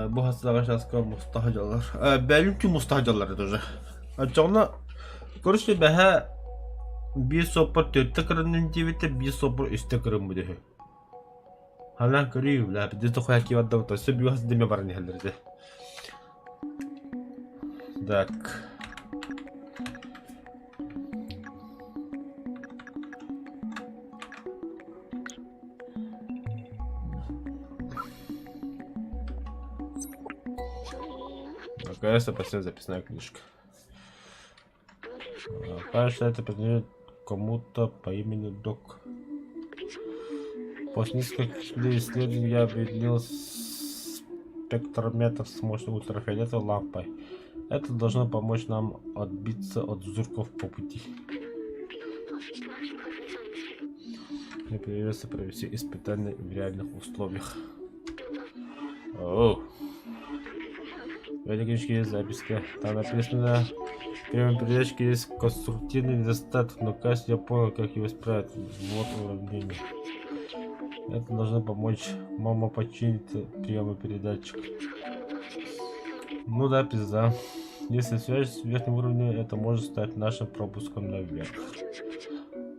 Бу хастаҕа часка мустаха дьаллар. Бэлим күн мустаха дьаллар это уже. Оччоҕуна короче бэһэ биир суоппар түөртэ кырынным диэбитэ, биир суоппар үстэ кырыммыт үһү. Ханан көрүү, бля, пиздец дохуя киирдэ, өссө бүүс диме баран иһэллэр этэ. Так. Наконец-то последняя записная книжка. Кажется, это принадлежит кому-то по имени Док. После нескольких исследований я объединил спектрометр с мощной ультрафиолетовой лампой. Это должно помочь нам отбиться от зурков по пути. Мне придется провести испытания в реальных условиях. Оу. В этой книжке есть записка. Там написано, в первой передачке есть конструктивный недостаток, но кажется, я понял, как его исправить. Вот уравнение. Это должно помочь. Мама починит приемопередатчик. Ну да, пизда. Если связь с верхним уровнем, это может стать нашим пропуском наверх.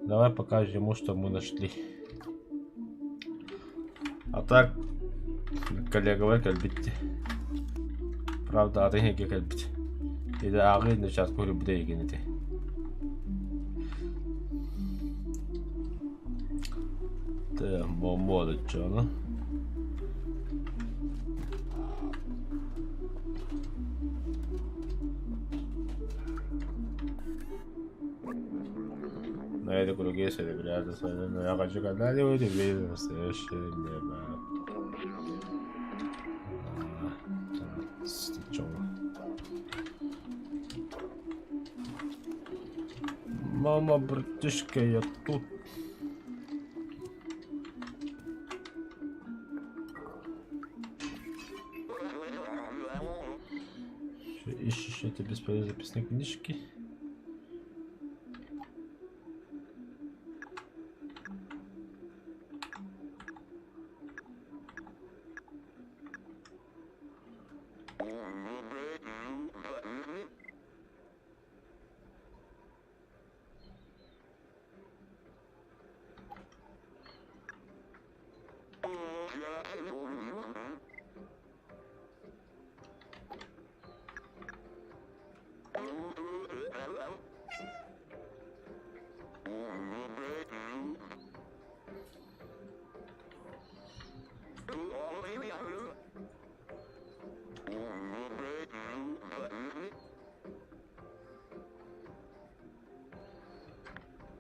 Давай покажем ему, что мы нашли. А так, коллегалар кэлбит. Правда, атын иһиргэ кэлбит. Или ааҕыы начаас көрүбүтэ эйигин ити. Бомбуодуччуону. На этой круге серебряный, но я хочу когда-нибудь увидеть настоящее небо. Мама, братишка, я тут. Ищешь эти бесполезные записные книжки?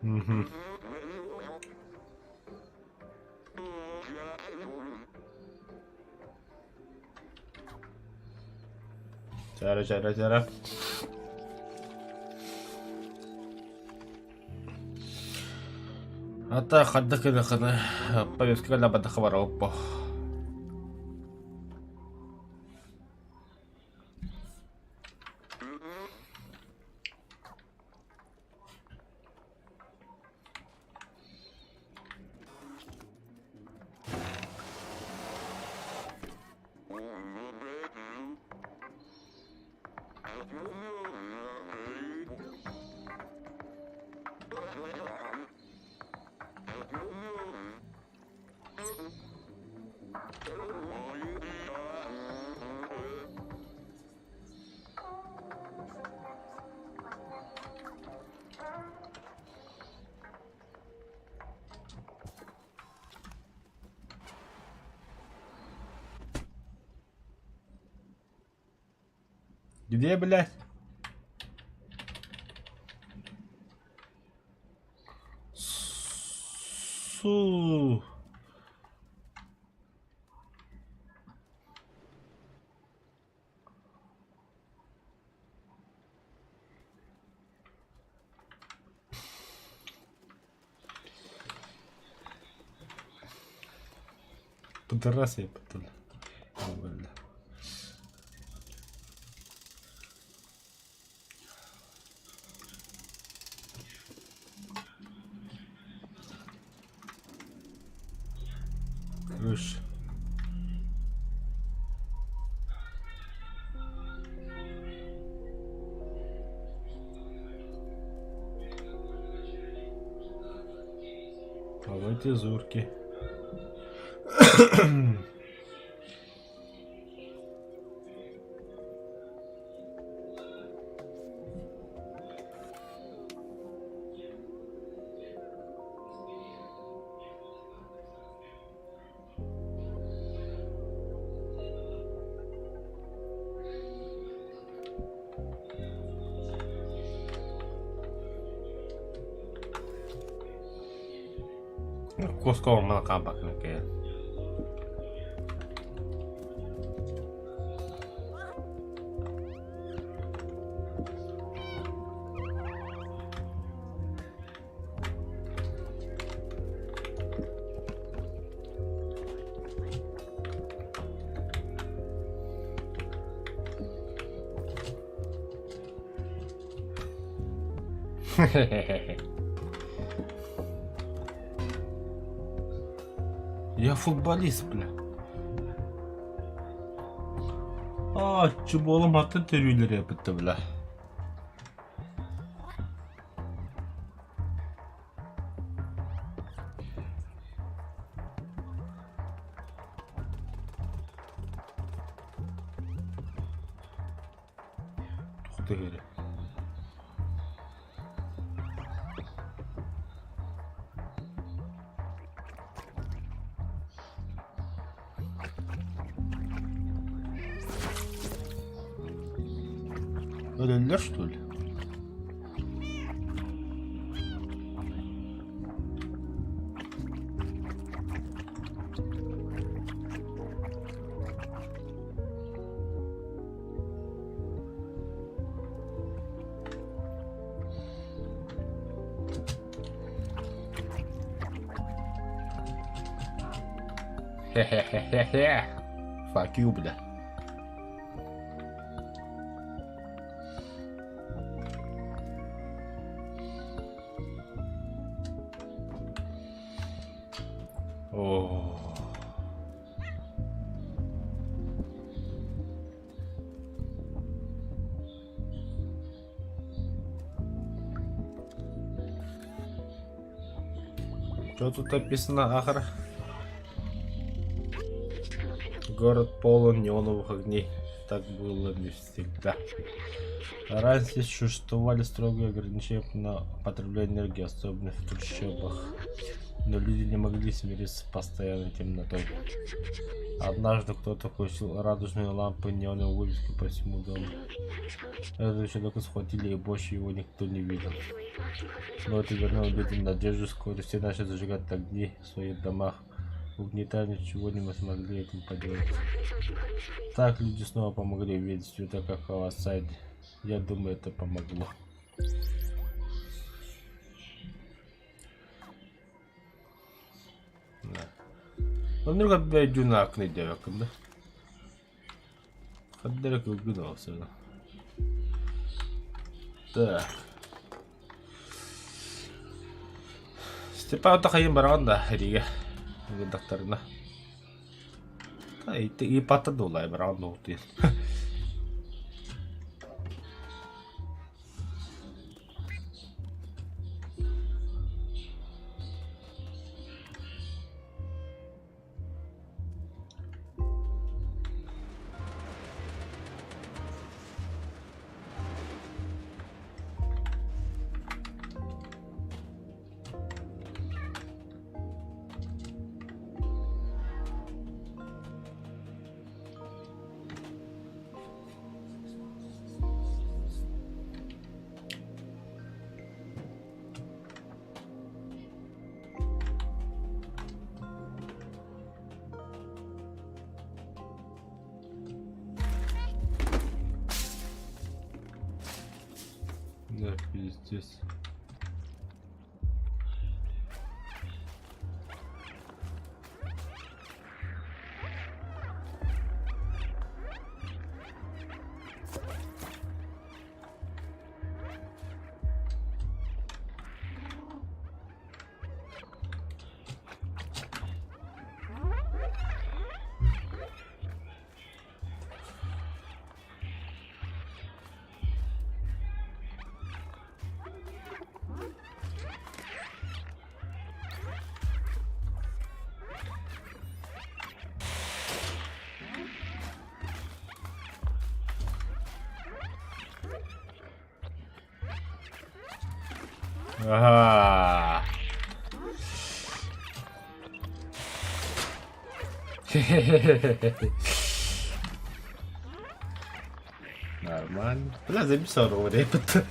Угу. Чара, чара, чара. Ата хадда кына повестка кына бада хабар оппо. Где, блядь? Су. Пидорас я потом. Крыша. А в эти зурки. Koska on melkein näkee. Я футболист, бля. А, чуболом атын төрүүлэр эбитте, бля. Тохтоо Өлөллөр что ли? Хе-хе-хе-хе-хе. Fuck you, бля. О. Что тут написано, Ахар? Город полон неоновых огней. Так было не всегда. Раньше существовали строгие ограничения на потребление энергии, особенно в трущобах. Но люди не могли смириться с постоянной темнотой. Однажды кто-то включил радужные лампы неоновые вывески по всему дому. Этого человека схватили, и больше его никто не видел. Но это вернуло людям надежду, вскоре все начали зажигать огни в своих домах. Угнетая ничего не смогли этим поделать. Так люди снова помогли увидеть все это как в осаде. Я думаю, это помогло. Да. Оннук өйдүүн диэбэккин да. Ханна эрэ кылгын ол сыана. Так. Степан хайын бараҕын да эригэ ыгырдахтарына. Ипата дуулай бараҕын дуутуйан. Да, пиздец. Ага. Нормально. Бля, записал репет.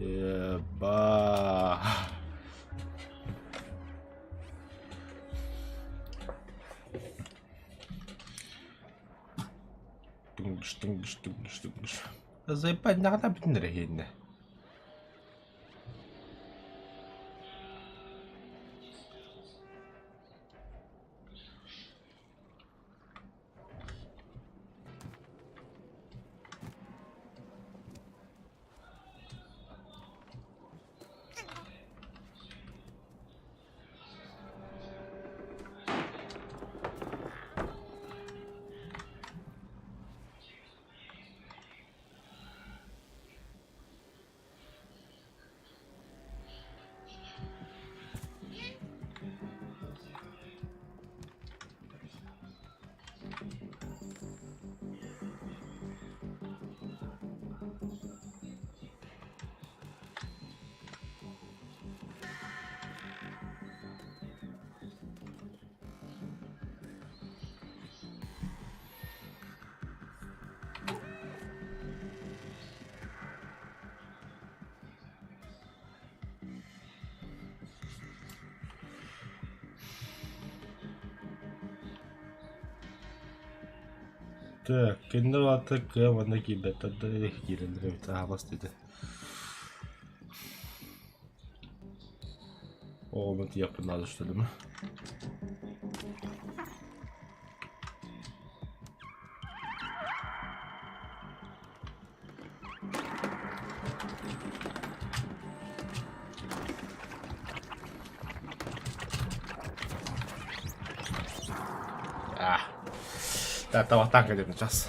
Еба. Тунгш, тунгш, тунгш, тунгш. Заебать, нахуй бүтүн эрэ Так, кинилэр аата кыа манна киирбэттэр да киирэллэр эбит аһаҕас диэтэ. Оҕону тиийиэхпин наада что ли Ah. Табахтаан кэлиэм час.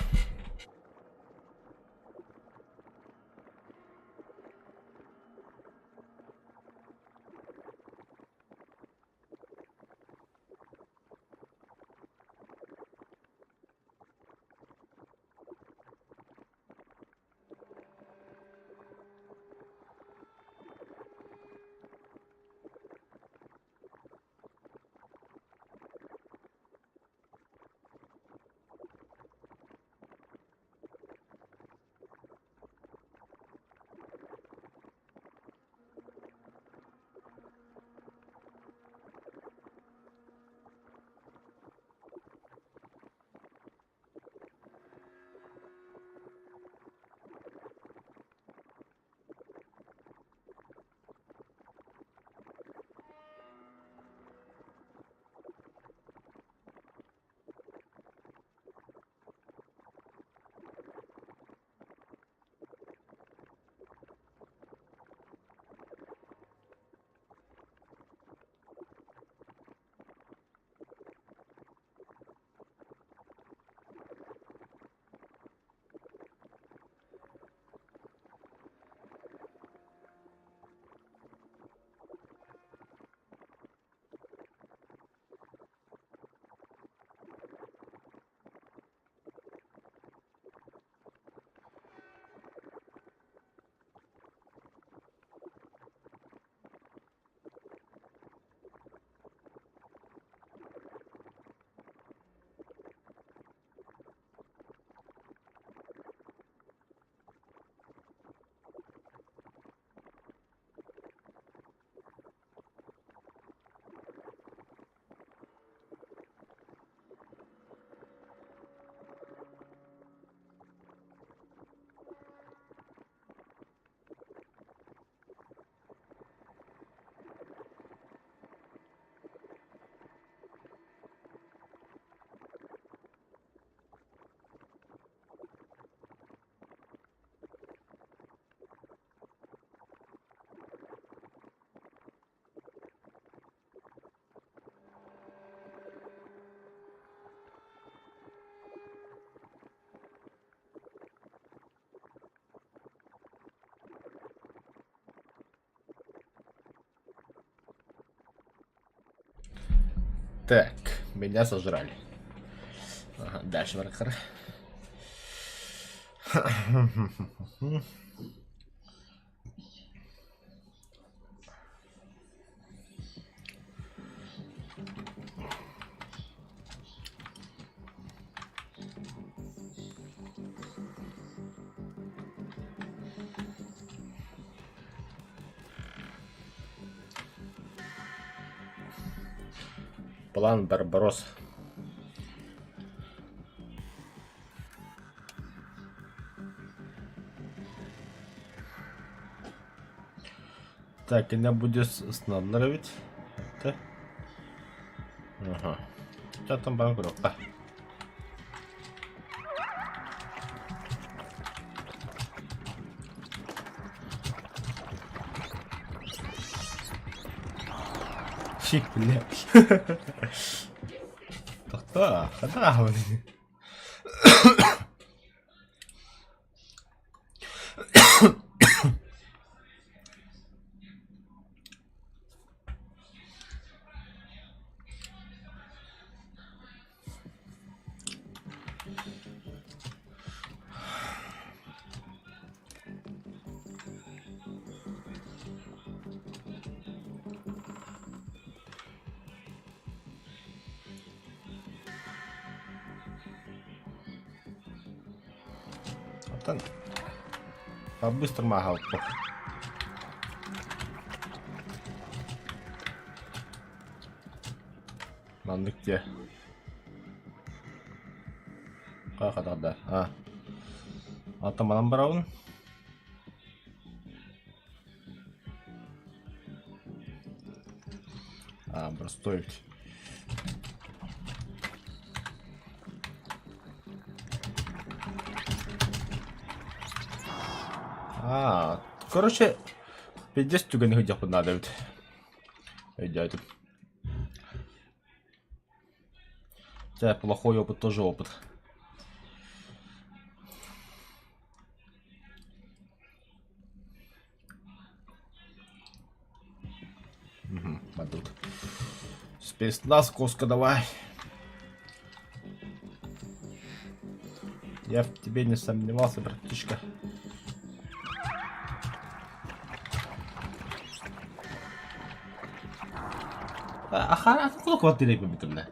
Так, меня сожрали. Ага, дальше барахар. План Барбарос. Так, меня будет снабнировать. Это. Ага. Что там банкротка? Щик, бля. Тохтоо, хадаа. Оттон по-быстрому аҕалбыт. Маннык дьэ. Хахатарда. А. Ата манан барабын. А, простой. А, короче, пиздец түгэни сылдьыахпын наада эбит. Өйдөөтүм. Хотя плохой опыт тоже опыт. Угу, а тут. Спецназ, коска, давай. Я в тебе не сомневался, братишка. Ахара квартира битимле.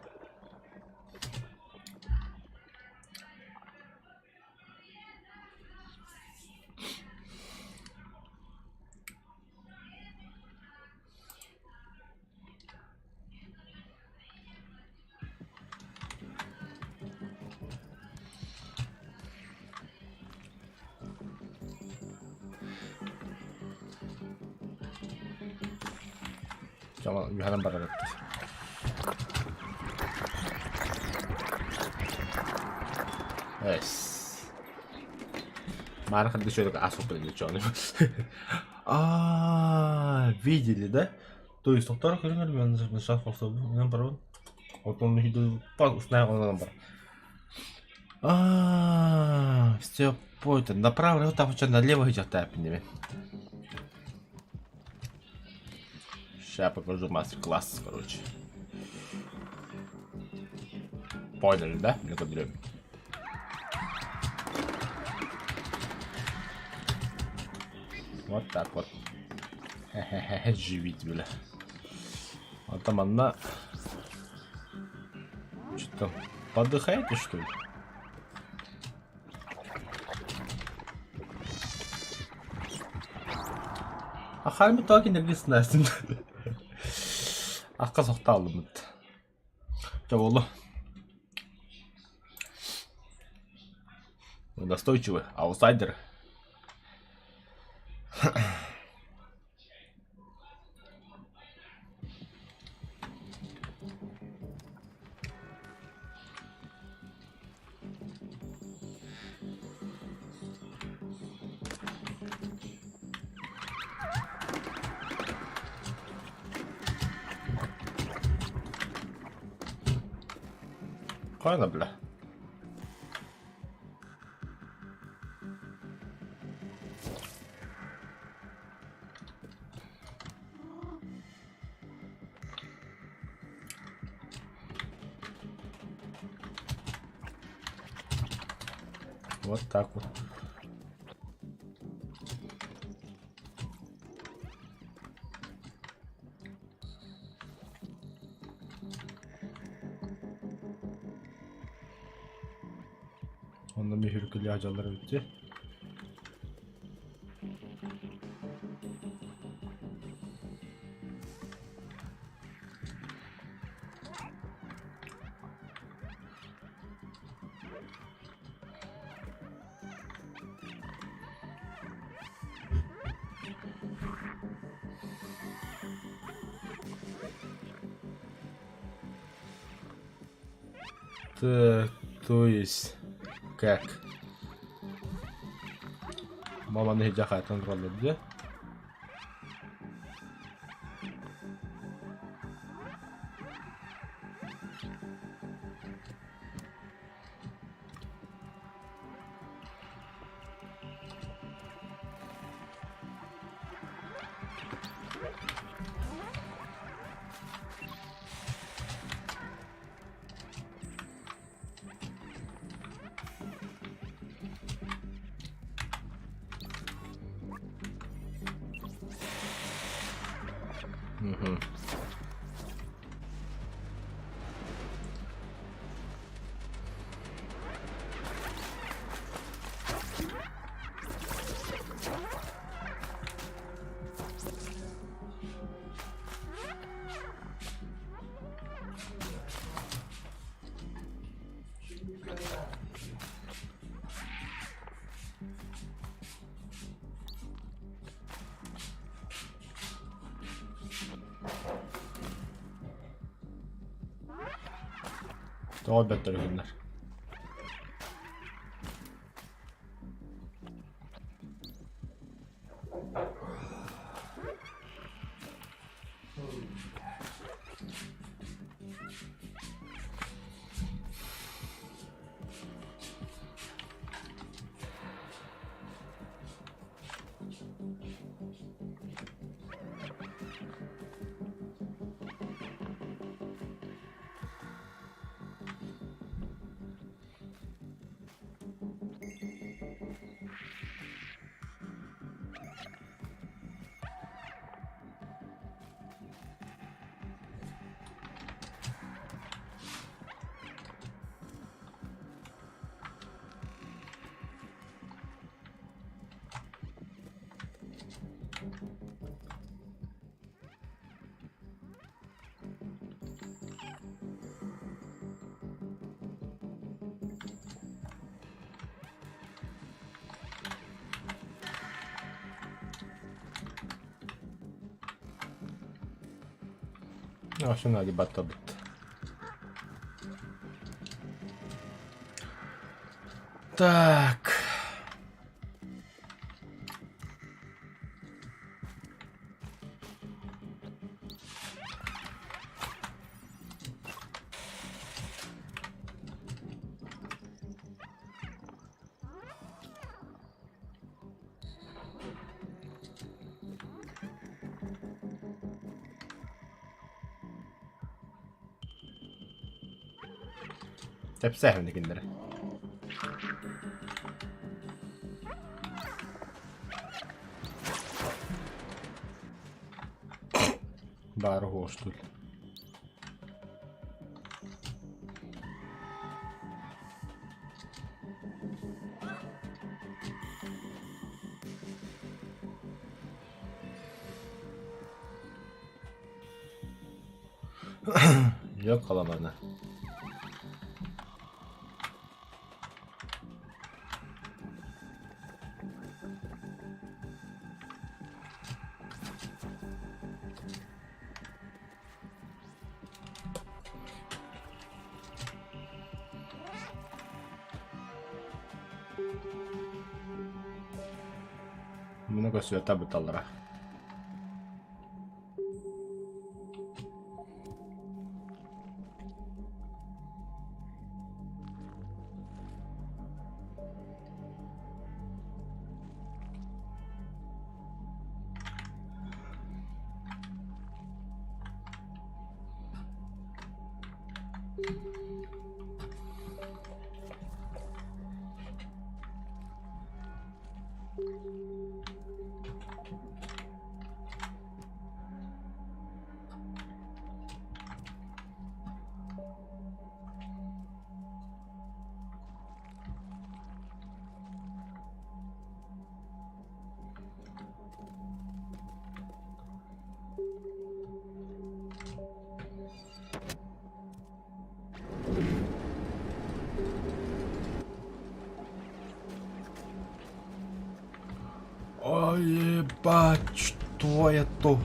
Үһэнэн барар эбит. Эс. Мара еще особо ничего. А, видели, да? То есть тоқтар көрүңөр мен шах мен барабын. Вот он бар. А, все понял. Направо, вот там налево идет тапнем. Сейчас покажу мастер-класс, короче. Поняли, да? Мне куда Вот так вот. Хе-хе-хе, живите, бля. А там одна... Что там, подыхаете, что ли? Ахарми токи нергиснастин. Акка сохтаалымыт. Чаболу. Настойчивый, аутсайдер. Хайна, бля. Вот так вот. Онно мүһүркүлү дьаллар эбит Так, то есть, как? Маманы жахайтан тураллар дии. Мгм. Тоҕо өлбөттөр үһүннэр. Ошону баттабыт. Так. Тэпсээһин кинилэри. Баары хуоштул. Yok kalanlarına. Муну көсүөтэ быталлара. Ой, ебать, что это?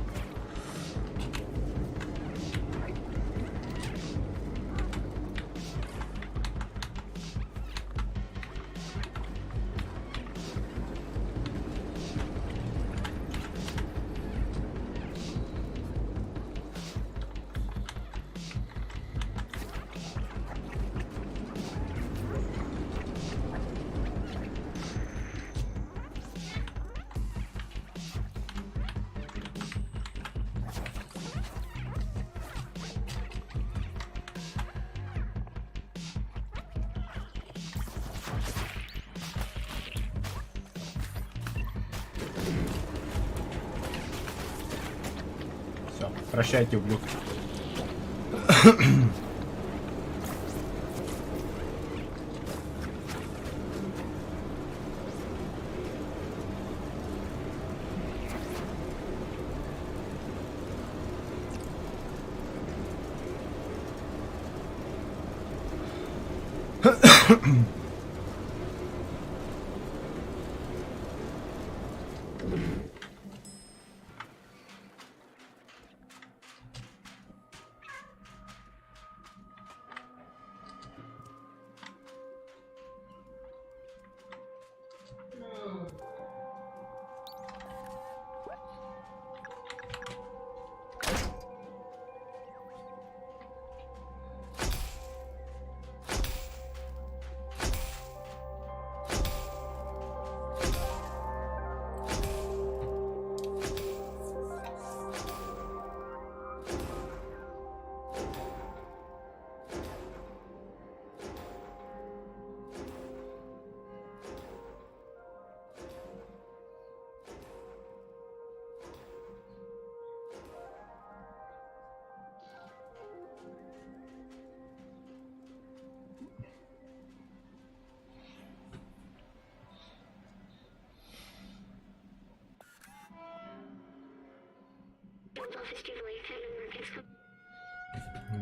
Все, прощайте, ублюдки.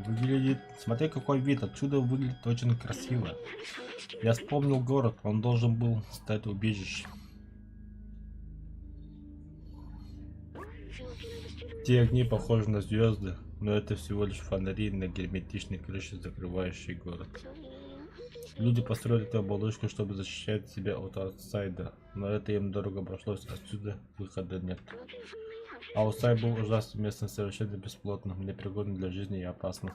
Выглядит... Смотри, какой вид. Отсюда выглядит очень красиво. Я вспомнил город. Он должен был стать убежищем. Те огни похожи на звезды, но это всего лишь фонари на герметичной крыше, закрывающей город. Люди построили эту оболочку, чтобы защищать себя от аутсайда, но это им дорого обошлось, отсюда выхода нет. Аутсайд был ужасным местом, совершенно бесплотным, непригодным для жизни и опасным.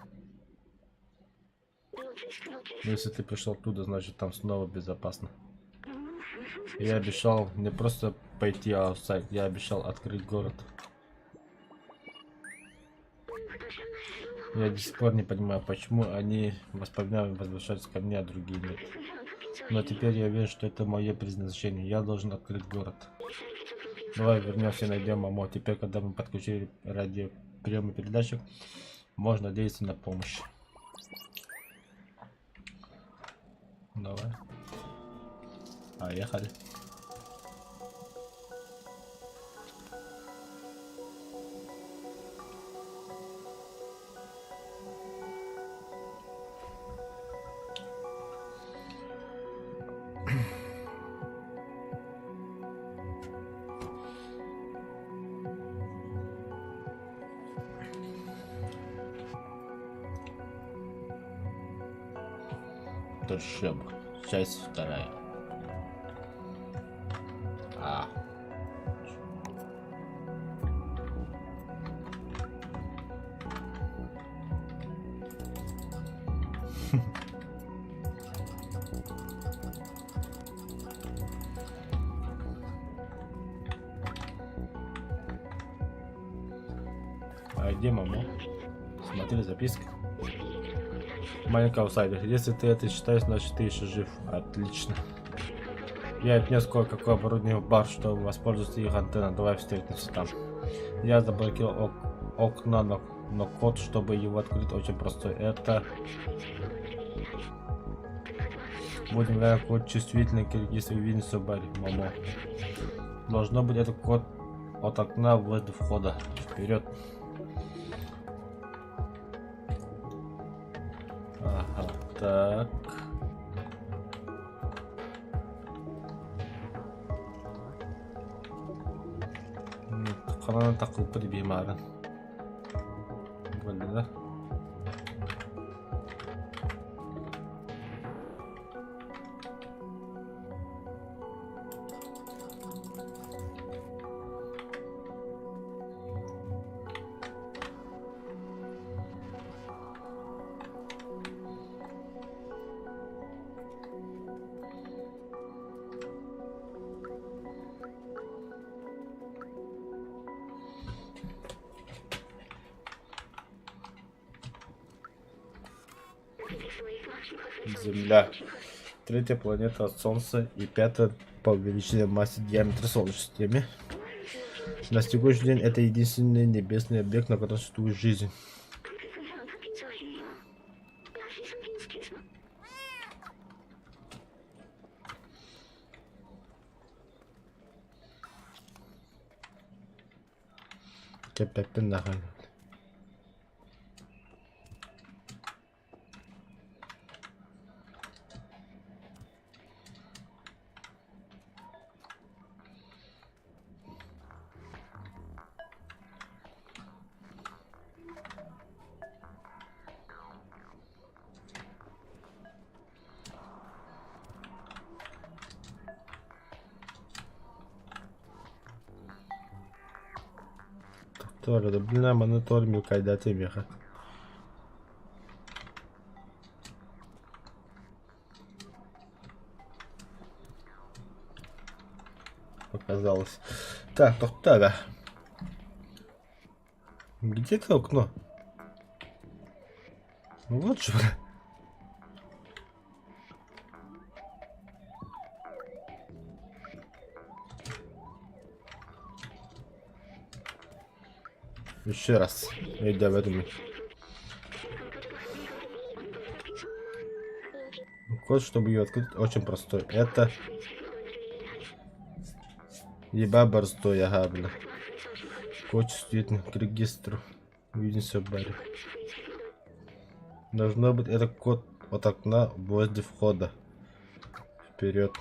Но если ты пришел оттуда, значит там снова безопасно. Я обещал не просто пойти аутсайд, я обещал открыть город. Я до сих пор не понимаю, почему они воспоминания возвращаются ко мне, а другие нет. Но теперь я уверен, что это мое предназначение. Я должен открыть город. Давай вернемся и найдем Мамо. Теперь, когда мы подключили радиоприемный передатчик, можно надеяться на помощь. Давай. Поехали. Торшеб. Часть вторая. А. А где мама? Смотри, записка. Маленький аутсайдер. Если ты это читаешь, значит ты еще жив. Отлично. Я отнес кое-какое оборудование в бар, чтобы воспользоваться их антенной. Давай встретимся там. Я заблокировал ок окна, но, но код, чтобы его открыть, очень простой. Это... Будем говоря, код чувствительный, если увидимся в баре. Мамо. Должно быть это код от окна возле входа. Вперед. Ага, так. Ханан такылпыт бимарын. Болды. Земля. Третья планета от Солнца и пятая по величине массы диаметра Солнечной системы. На сегодняшний день это единственный небесный объект, на котором существует жизнь. Кэппэппин даҕаны. Тохтоо блин, маны тор милкайдате меха. Показалось. Так, тохтоо Где это окно? Ну вот же, бля. Еще раз. Иди в этом. Код, чтобы ее открыть, очень простой. Это... Еба борстой, ага, бля. Код чувствителен к регистру. Увидимся в баре. Должно быть это код от окна возле входа. Вперед.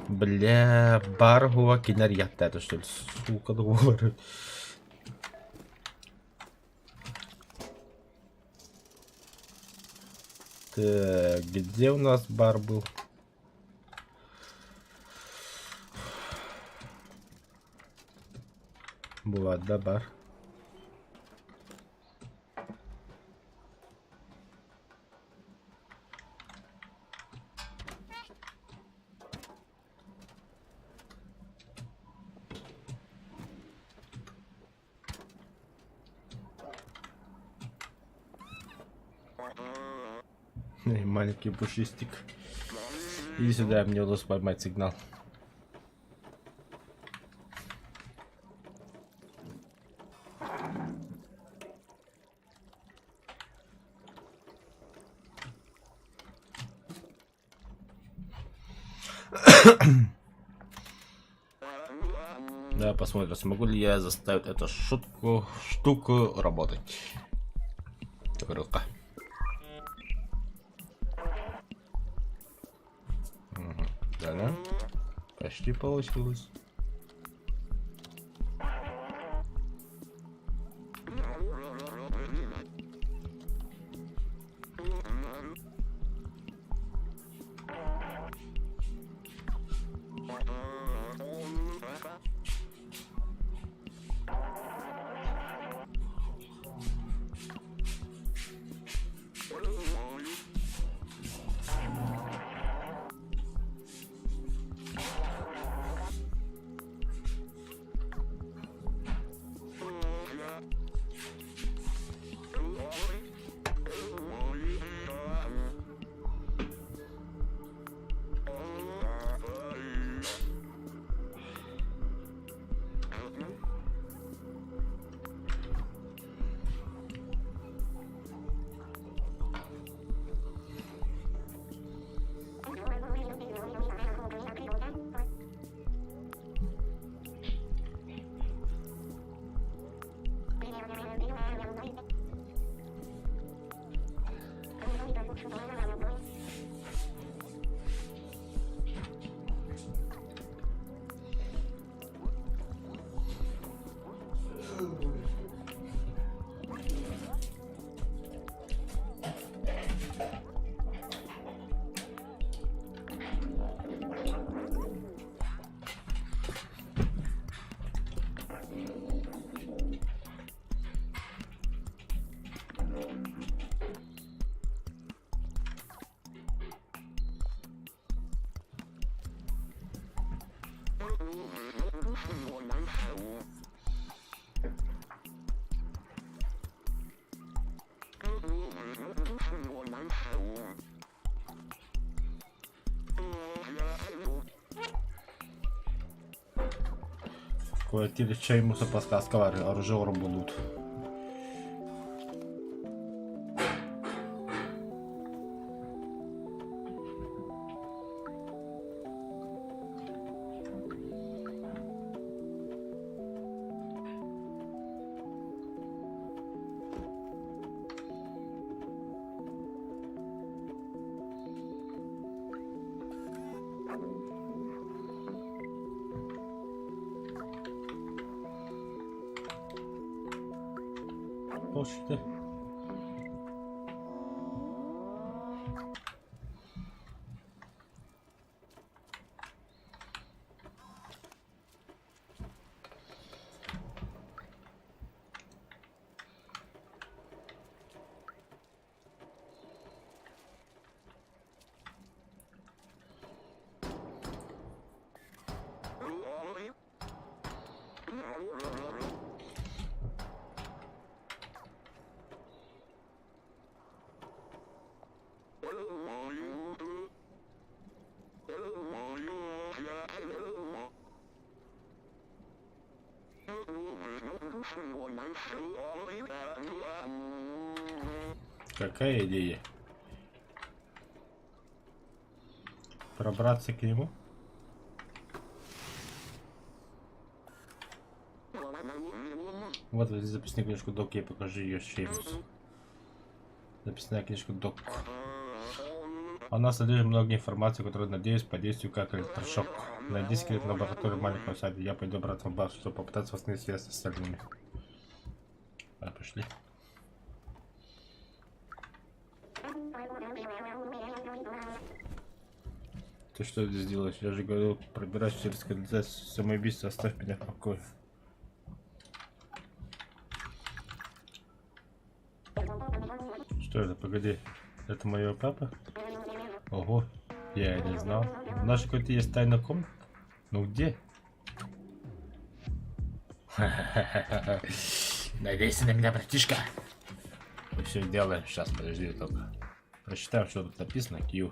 Бля, бар хуа кинер яттата что ли, сука доллары. Так, где у нас бар был? Была, да, бар. Эй, маленький пушистик. Иди сюда, мне удалось поймать сигнал. Да, посмотрим, смогу ли я заставить эту шутку, штуку работать. Рука. Угу. Да, да? Почти получилось. Квартире чаймуса подсказка оружие будут. Почты. Какая идея? Пробраться к нему? Вот возьми записную книжку Док, я покажу ее Шеймусу. Записная книжка Док. Она содержит много информации, которая, надеюсь, подействует как электрошок. Найди скелет лаборатории в маленьком саде. Я пойду обратно в базу, чтобы попытаться восстановить связь с остальными. А, пошли. Ты что здесь делаешь? Я же говорил, пробираюсь через канализацию самоубийство, оставь меня в покое. Что это? Погоди. Это моя папа? Ого, я и не знал. У нас какой-то есть тайная комната? Ну где? Надейся на меня, братишка. Мы все делаем. Сейчас, подожди только. Прочитаем, что тут написано. Q.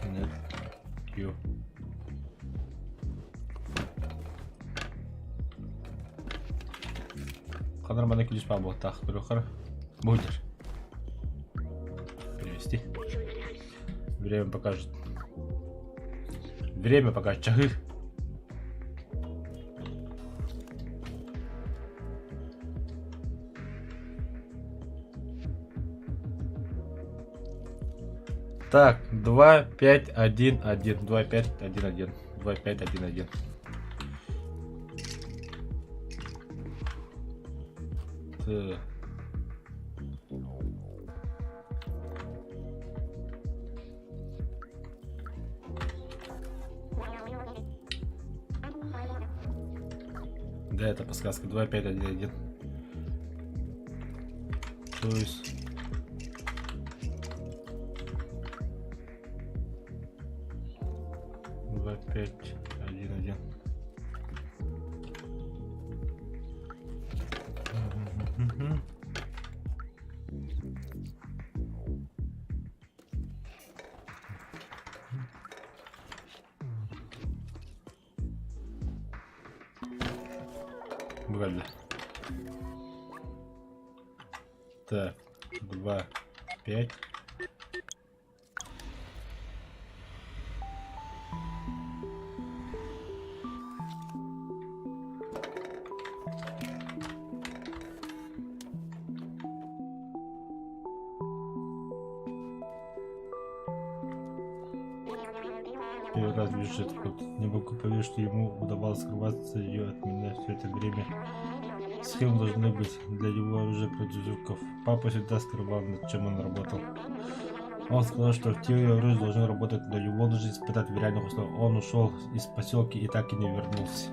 Нет. Q. Ханар мана күлүс баа буолтаах көрүөххэ Будешь. Перевести. Время покажет. Время покажет. Чаһы. Так, 2, 5, 1, 1. 2, 5, 1, 1. 2, 5, 1, 1. Т. Да, это подсказка. 2, 5, 1, 1. То есть... 2, 5, 1, 1. Мгм. Бывали. Так, 2, 5. Первый раз вижу этот код. Не могу поверить, что ему удавалось скрываться ее от меня все это время. Схемы должны быть для его оружия против звуков. Папа всегда скрывал, над чем он работал. Он сказал, что в теории оружие должно работать, но его нужно испытать в реальных условиях. Он ушел из поселка и так и не вернулся.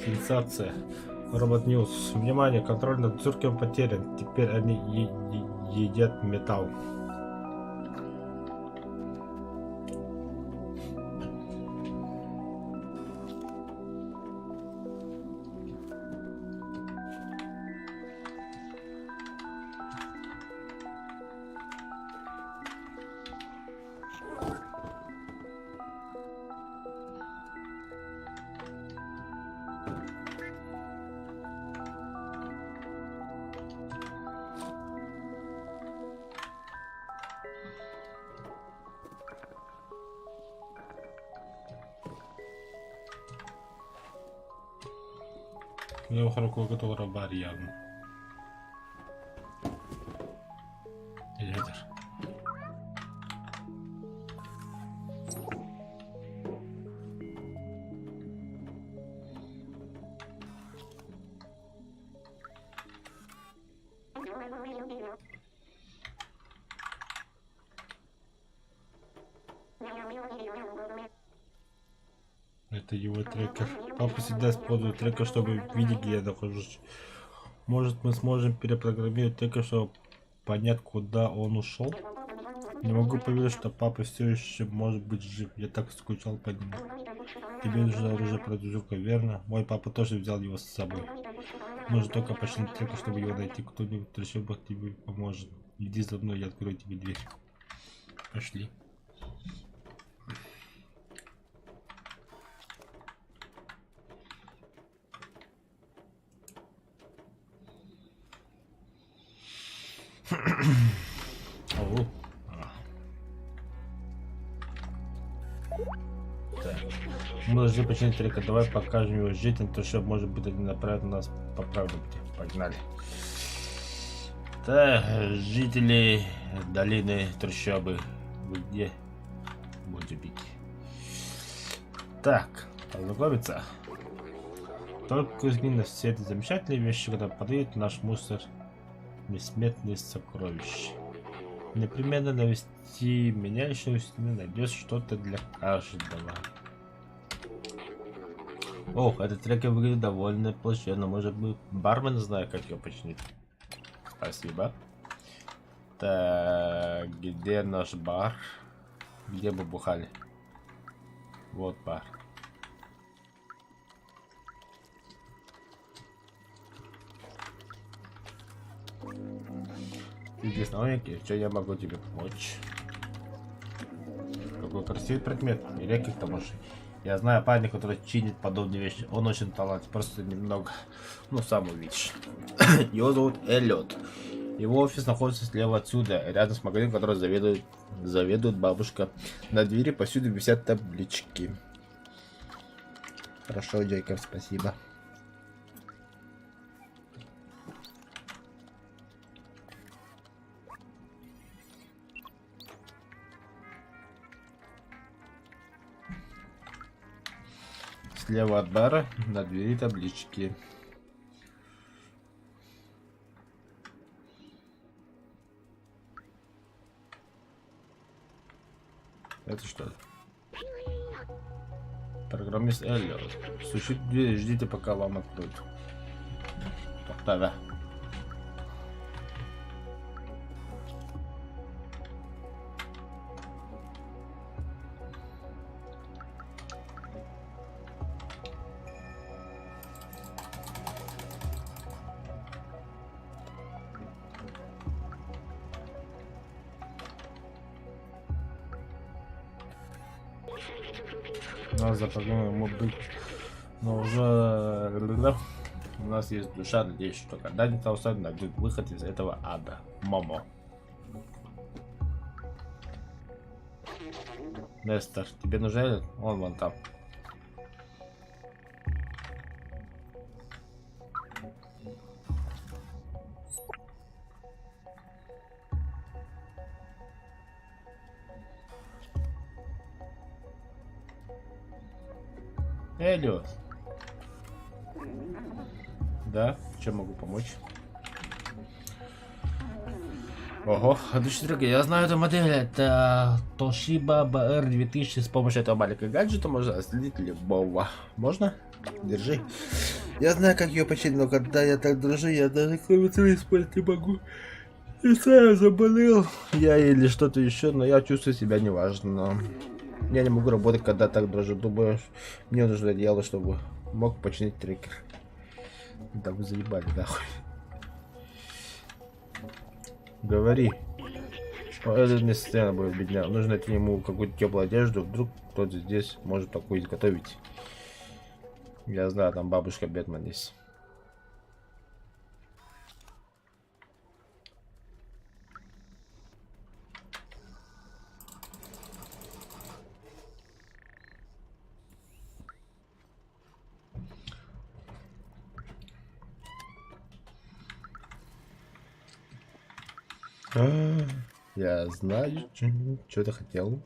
Сенсация. Робот Ньюс. Внимание, контроль над цирком потерян. Теперь они едят металл. Кини толоро баар явно. Элеватор. Это его трекер. Папа всегда использует трекер, чтобы видеть, где я нахожусь. Может, мы сможем перепрограммировать трекер, чтобы понять, куда он ушел? Не могу поверить, что папа все еще может быть жив. Я так скучал по нему. Тебе нужно оружие против звука, верно? Мой папа тоже взял его с собой. Нужно только починить трекер, чтобы его найти. Кто-нибудь в трущобах тебе поможет. Иди за мной, я открою тебе дверь. Пошли. О. Так. Мы должны починить трекер. Давай покажем его жителям, то что может быть они направят нас по правильному пути. Погнали. Так, жители долины трущобы. Вы где будете бить? Так, познакомиться. Только взгляни на все эти замечательные вещи, когда подают наш мусор несметные сокровища. Непременно навести меня еще у стены найдешь что-то для каждого. Ох, этот трекер выглядит довольно плачевно. Может быть, бармен знает, как ее починить. Спасибо. Так, где наш бар? Где мы бухали? Вот бар. Ты здесь новенький, что я могу тебе помочь? Какой красивый предмет. И редкий к тому же. Я знаю парня, который чинит подобные вещи. Он очень талантлив, просто немного. Ну, сам увидишь. Его зовут Эллиот. Его офис находится слева отсюда, рядом с магазином, который заведует, заведует бабушка. На двери повсюду висят таблички. Хорошо, Джейкоб, спасибо. Слева от бара на двери таблички. Это что? Программист Эллиот. Стучит в дверь, ждите, пока вам откроют. Тоқтава. Нас за проблемой мог быть, но уже у нас есть душа, надеюсь, что когда-нибудь Аусайн найдет выход из этого ада. Момо. Нестор, тебе нужен этот? Он вон там. Эллиот. Да, чем могу помочь? Ого, отлично, дорогие, я знаю эту модель, это Toshiba BR2000. С помощью этого маленького гаджета можно отследить любого. Можно? Держи. Я знаю, как ее починить, но когда я так дрожу, я даже клавиатуру использовать не могу. Не знаю, заболел я или что-то еще, но я чувствую себя неважно. Я не могу работать, когда так дрожу. Думаю, мне нужно одеяло, чтобы мог починить трекер. Да вы заебали, нахуй. Говори. О, этот не постоянно будет бедня. Нужно найти ему какую-то теплую одежду. Вдруг кто-то здесь может такую изготовить. Я знаю, там бабушка Бэтмен есть. Я знаю, что ты хотел.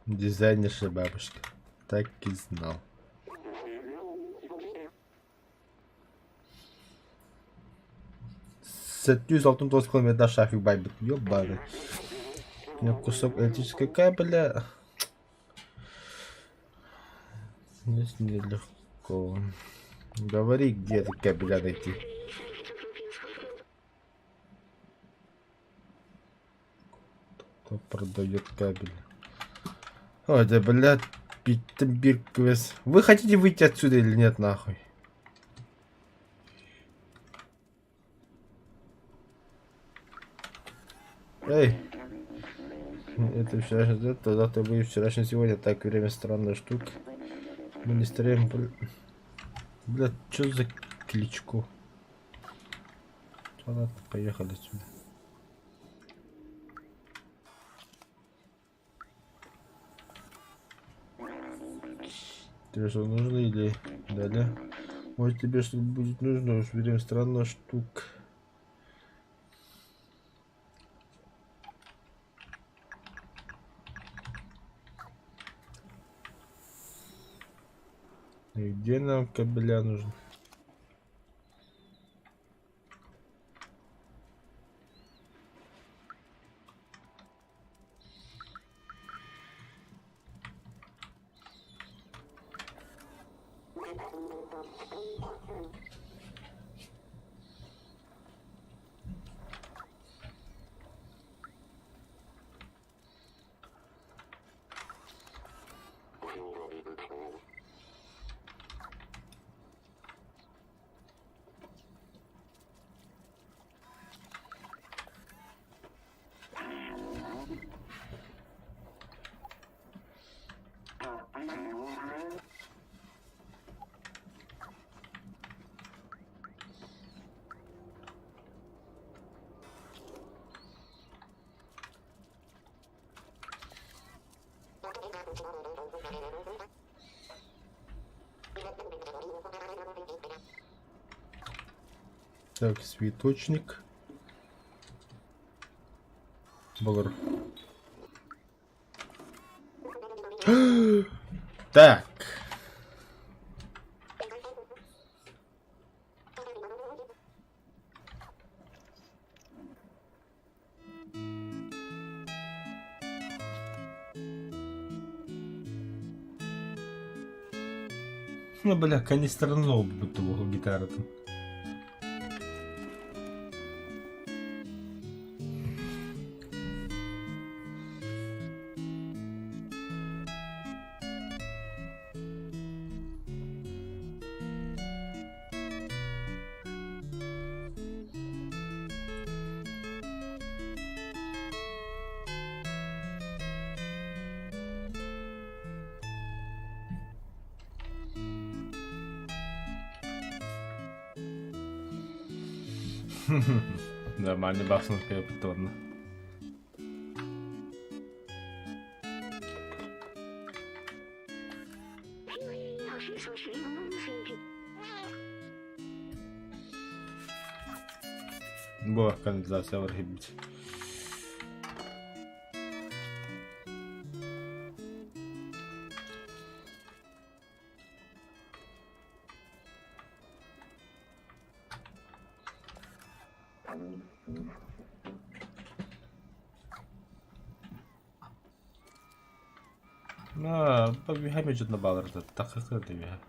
Дизайнерша бабушка. Так и знал. 769 километр шафик байбыт. Ёбаный. У меня кусок электрического кабеля. Здесь нелегко. Говори, где этот кабеля найти. Кто продает кабель? Ой, да, блядь, Питтенбирг квест. Вы хотите выйти отсюда или нет, нахуй? Эй! Это вчерашний день, тогда ты будешь вчерашний сегодня. Так, время странная штука. Мы не стареем, бля. Что за кличку? Ладно, поехали отсюда. Тебе что нужно или далее? Может, тебе что-то будет нужно, уж время странная штука. И где нам кабеля нужны? Так, цветочник. Болор. Так. Ну, бля, канистра будто бы гитара там. Нормально бахнул повторно. Бу канализация бар хибит. Бихаме жудна балырды. Такыкы дебе.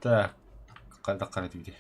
Так, кайда карай дибди.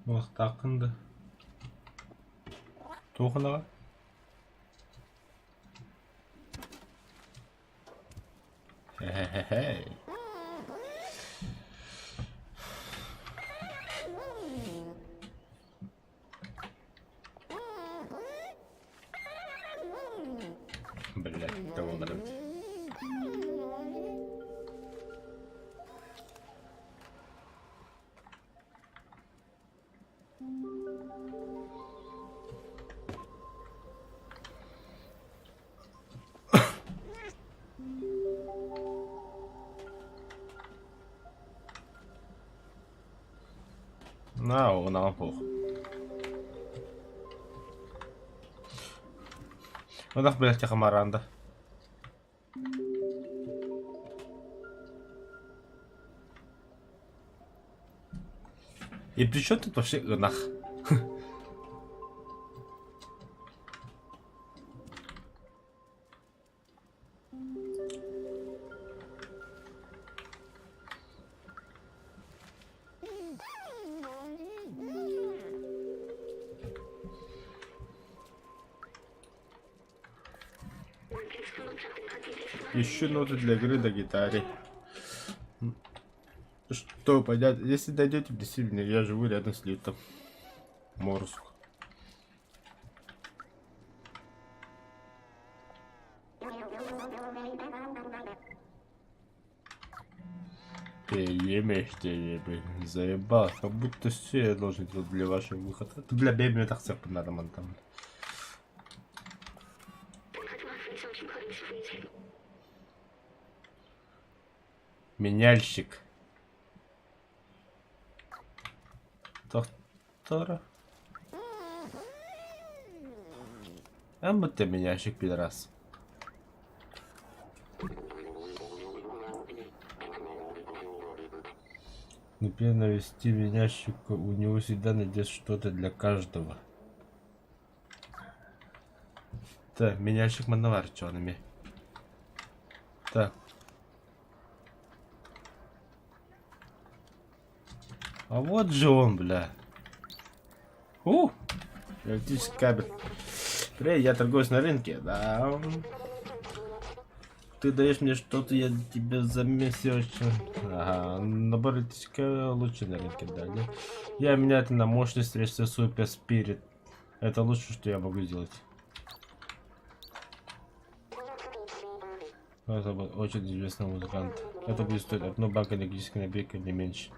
Мактакынды. Туохунаҕа? Хе-хе-хей. Блядь, того эбит. На, унаҕым суох. Ынах билэччи хамараанда. И при чём тут вообще ынах? Ищу ноты для игры на гитаре. Что, понятно? Если дойдете, действительно, я живу рядом с лифтом. Морск. Ты заебал, как будто все я должен делать для вашего выхода. Это для бэби так все надо там. Меняльщик. Доктора. А вот ты меняльщик, пидорас. Например, навести меняльщика, у него всегда найдется что-то для каждого. Так, меняльщик манна баар чуонами. Так. А вот же он, бля. У! Электрический кабель. Привет, я торговец на рынке, да. Ты даешь мне что-то, я тебе замесил. Ага, набор электрического лучше на рынке, да. Я меняю это на мощный средство Супер Спирит. Это лучшее, что я могу сделать. Это был очень известный музыкант. Это будет стоить одну банку энергетической напитка, не меньше.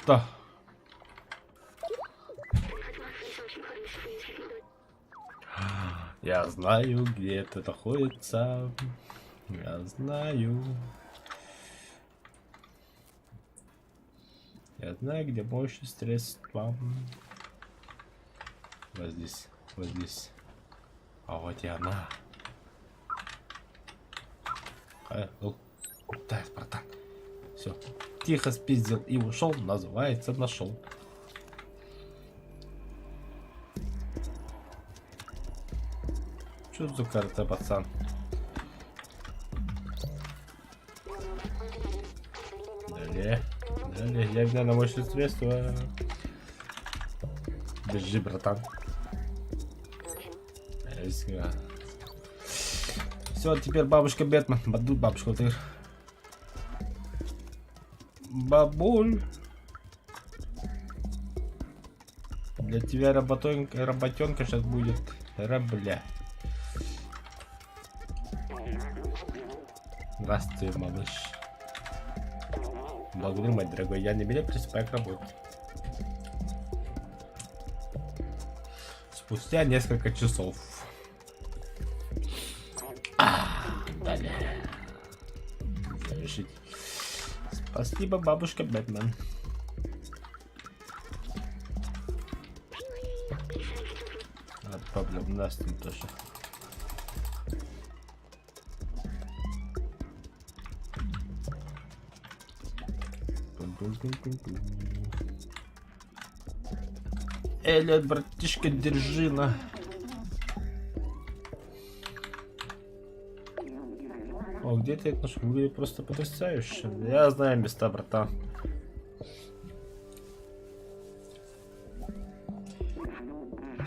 Да. Я знаю, где это находится. Я знаю. Я знаю, где больше средства. Вот здесь, вот здесь. А вот и она. Да, братан. Все. Тихо спиздил и ушел. Называется нашел. Что за карта, пацан? Далее. Далее. Я взял на мощное средство. Держи, братан. Все, теперь бабушка Бэтмен. Баду бабушка ты. Бабуль. Для тебя работенка, работенка сейчас будет. Рабля. Здравствуй, малыш. Благодарю, мой дорогой. Я немедленно приступаю к работе. Спустя несколько часов. А, далее. Завершить. Спасибо, бабушка Бэтмен. Отправлю нас там тоже. Элliot, братишка, держи на. О, где ты это нашел? Выглядит просто потрясающе. Я знаю места, братан.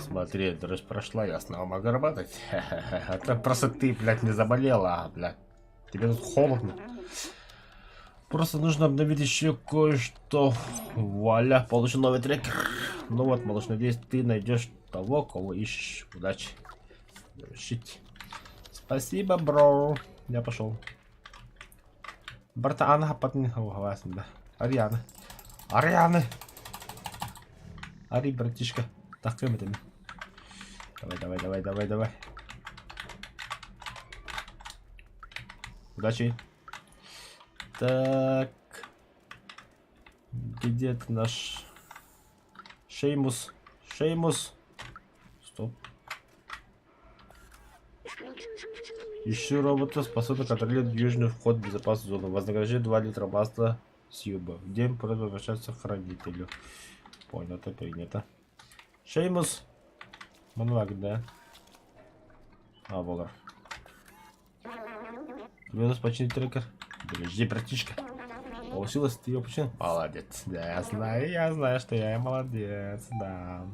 Смотри, дрожь прошла, я снова могу работать. Это просто ты, блядь, не заболела, блядь. Тебе тут холодно. Просто нужно обновить еще кое-что. Вуаля, получил новый трекер. Ну вот, малыш, надеюсь, ты найдешь того, кого ищешь. Удачи. Завершить. Спасибо, бро. Я пошел. Барта Анна да. Ариана. Арианы. Ари, братишка. Так, это. Давай, давай, давай, давай, давай. Удачи. Так. Где ты наш Шеймус? Шеймус. Стоп. Ищу робота, способного контролировать южный вход в безопасную зону. Вознаграждение 2 литра масла Сьюба. В день просьба обращаться к хранителю. Понято, принято. Шеймус. Манвак, да? А, Волор. Тебе надо починить трекер? Подожди, братишка. Получилось, ты ее починил? Молодец. Да, я знаю, что я молодец, да.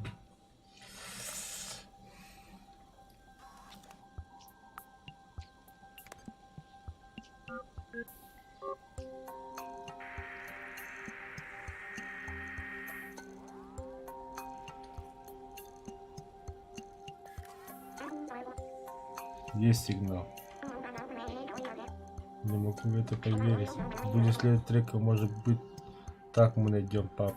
Есть сигнал. Не могу в это поверить. Будем следовать треку, может быть, так мы найдем пап.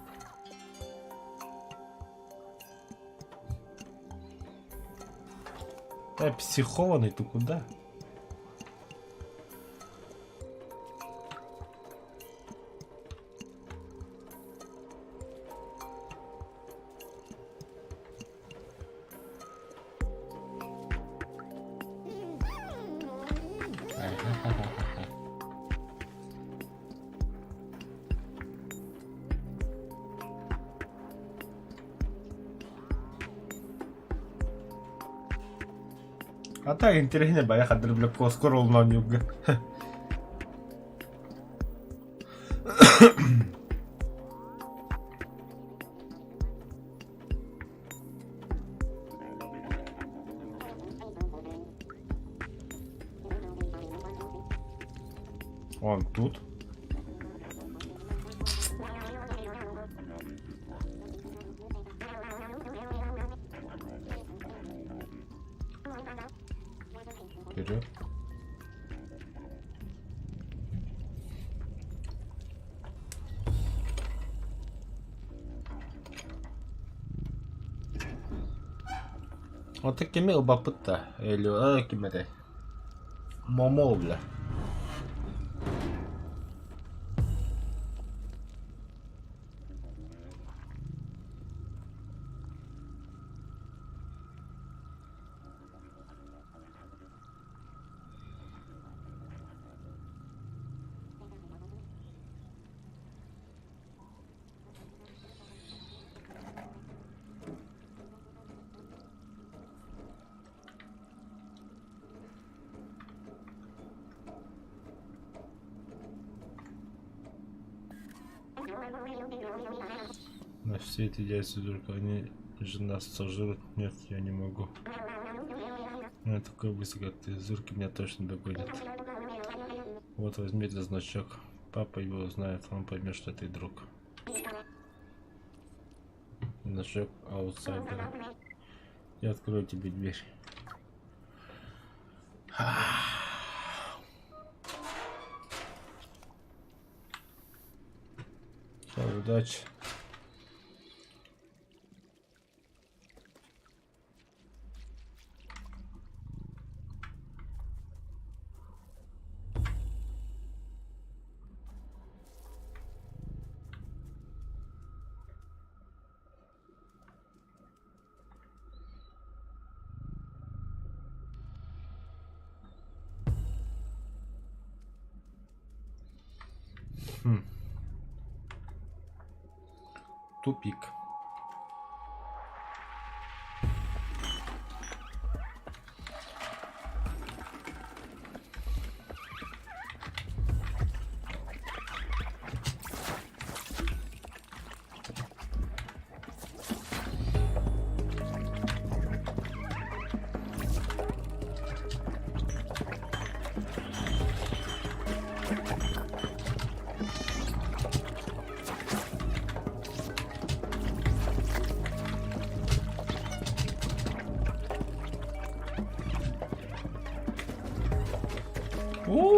Да, психованный ты куда? А так интереснее, бая хадыр бля скоро оонньуурга. Он тут. Вперед. Оттон кими ылбаппыт да, Элю, ким этэй? Момо бля. На все эти яйца только они же нас сожрут. Нет, я не могу. У меня такой быстрый, как ты. Зурки меня точно догонят. Вот, возьми этот значок. Папа его узнает, он поймет, что ты друг. Значок аутсайдера. Я открою тебе дверь. Все, удачи. Хм. Тупик.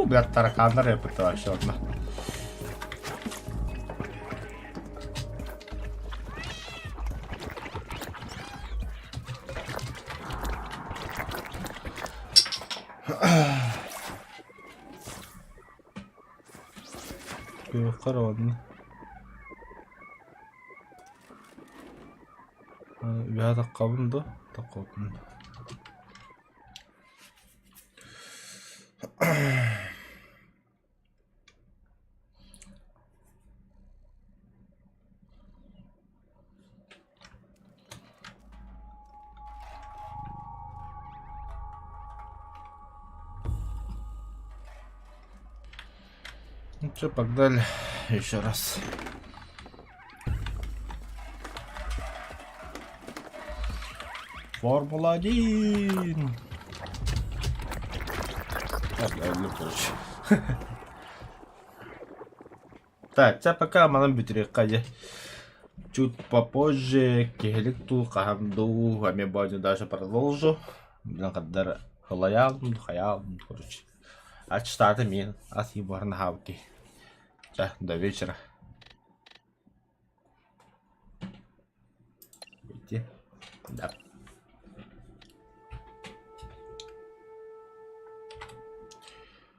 Уу, блядь, тараканнар эппиттэр вообще онно. Күөххэр онно. Үөһэ таххабын дуо? Таххабын. Ну что, погнали еще раз. Формула-1! Так, я люблю, короче. Так, чэ пока манан бүтүрүөххэ дьэ. Чуть попозже киһилик дуу, хаһан дуу, эмиэ боонньу даже продолжу. Блин, хаддар ылайаалым, хайаалым, короче. Аччытаата миин ас ебарын аһаабыт киһи. Чэ, до вечера. Выйти. Да.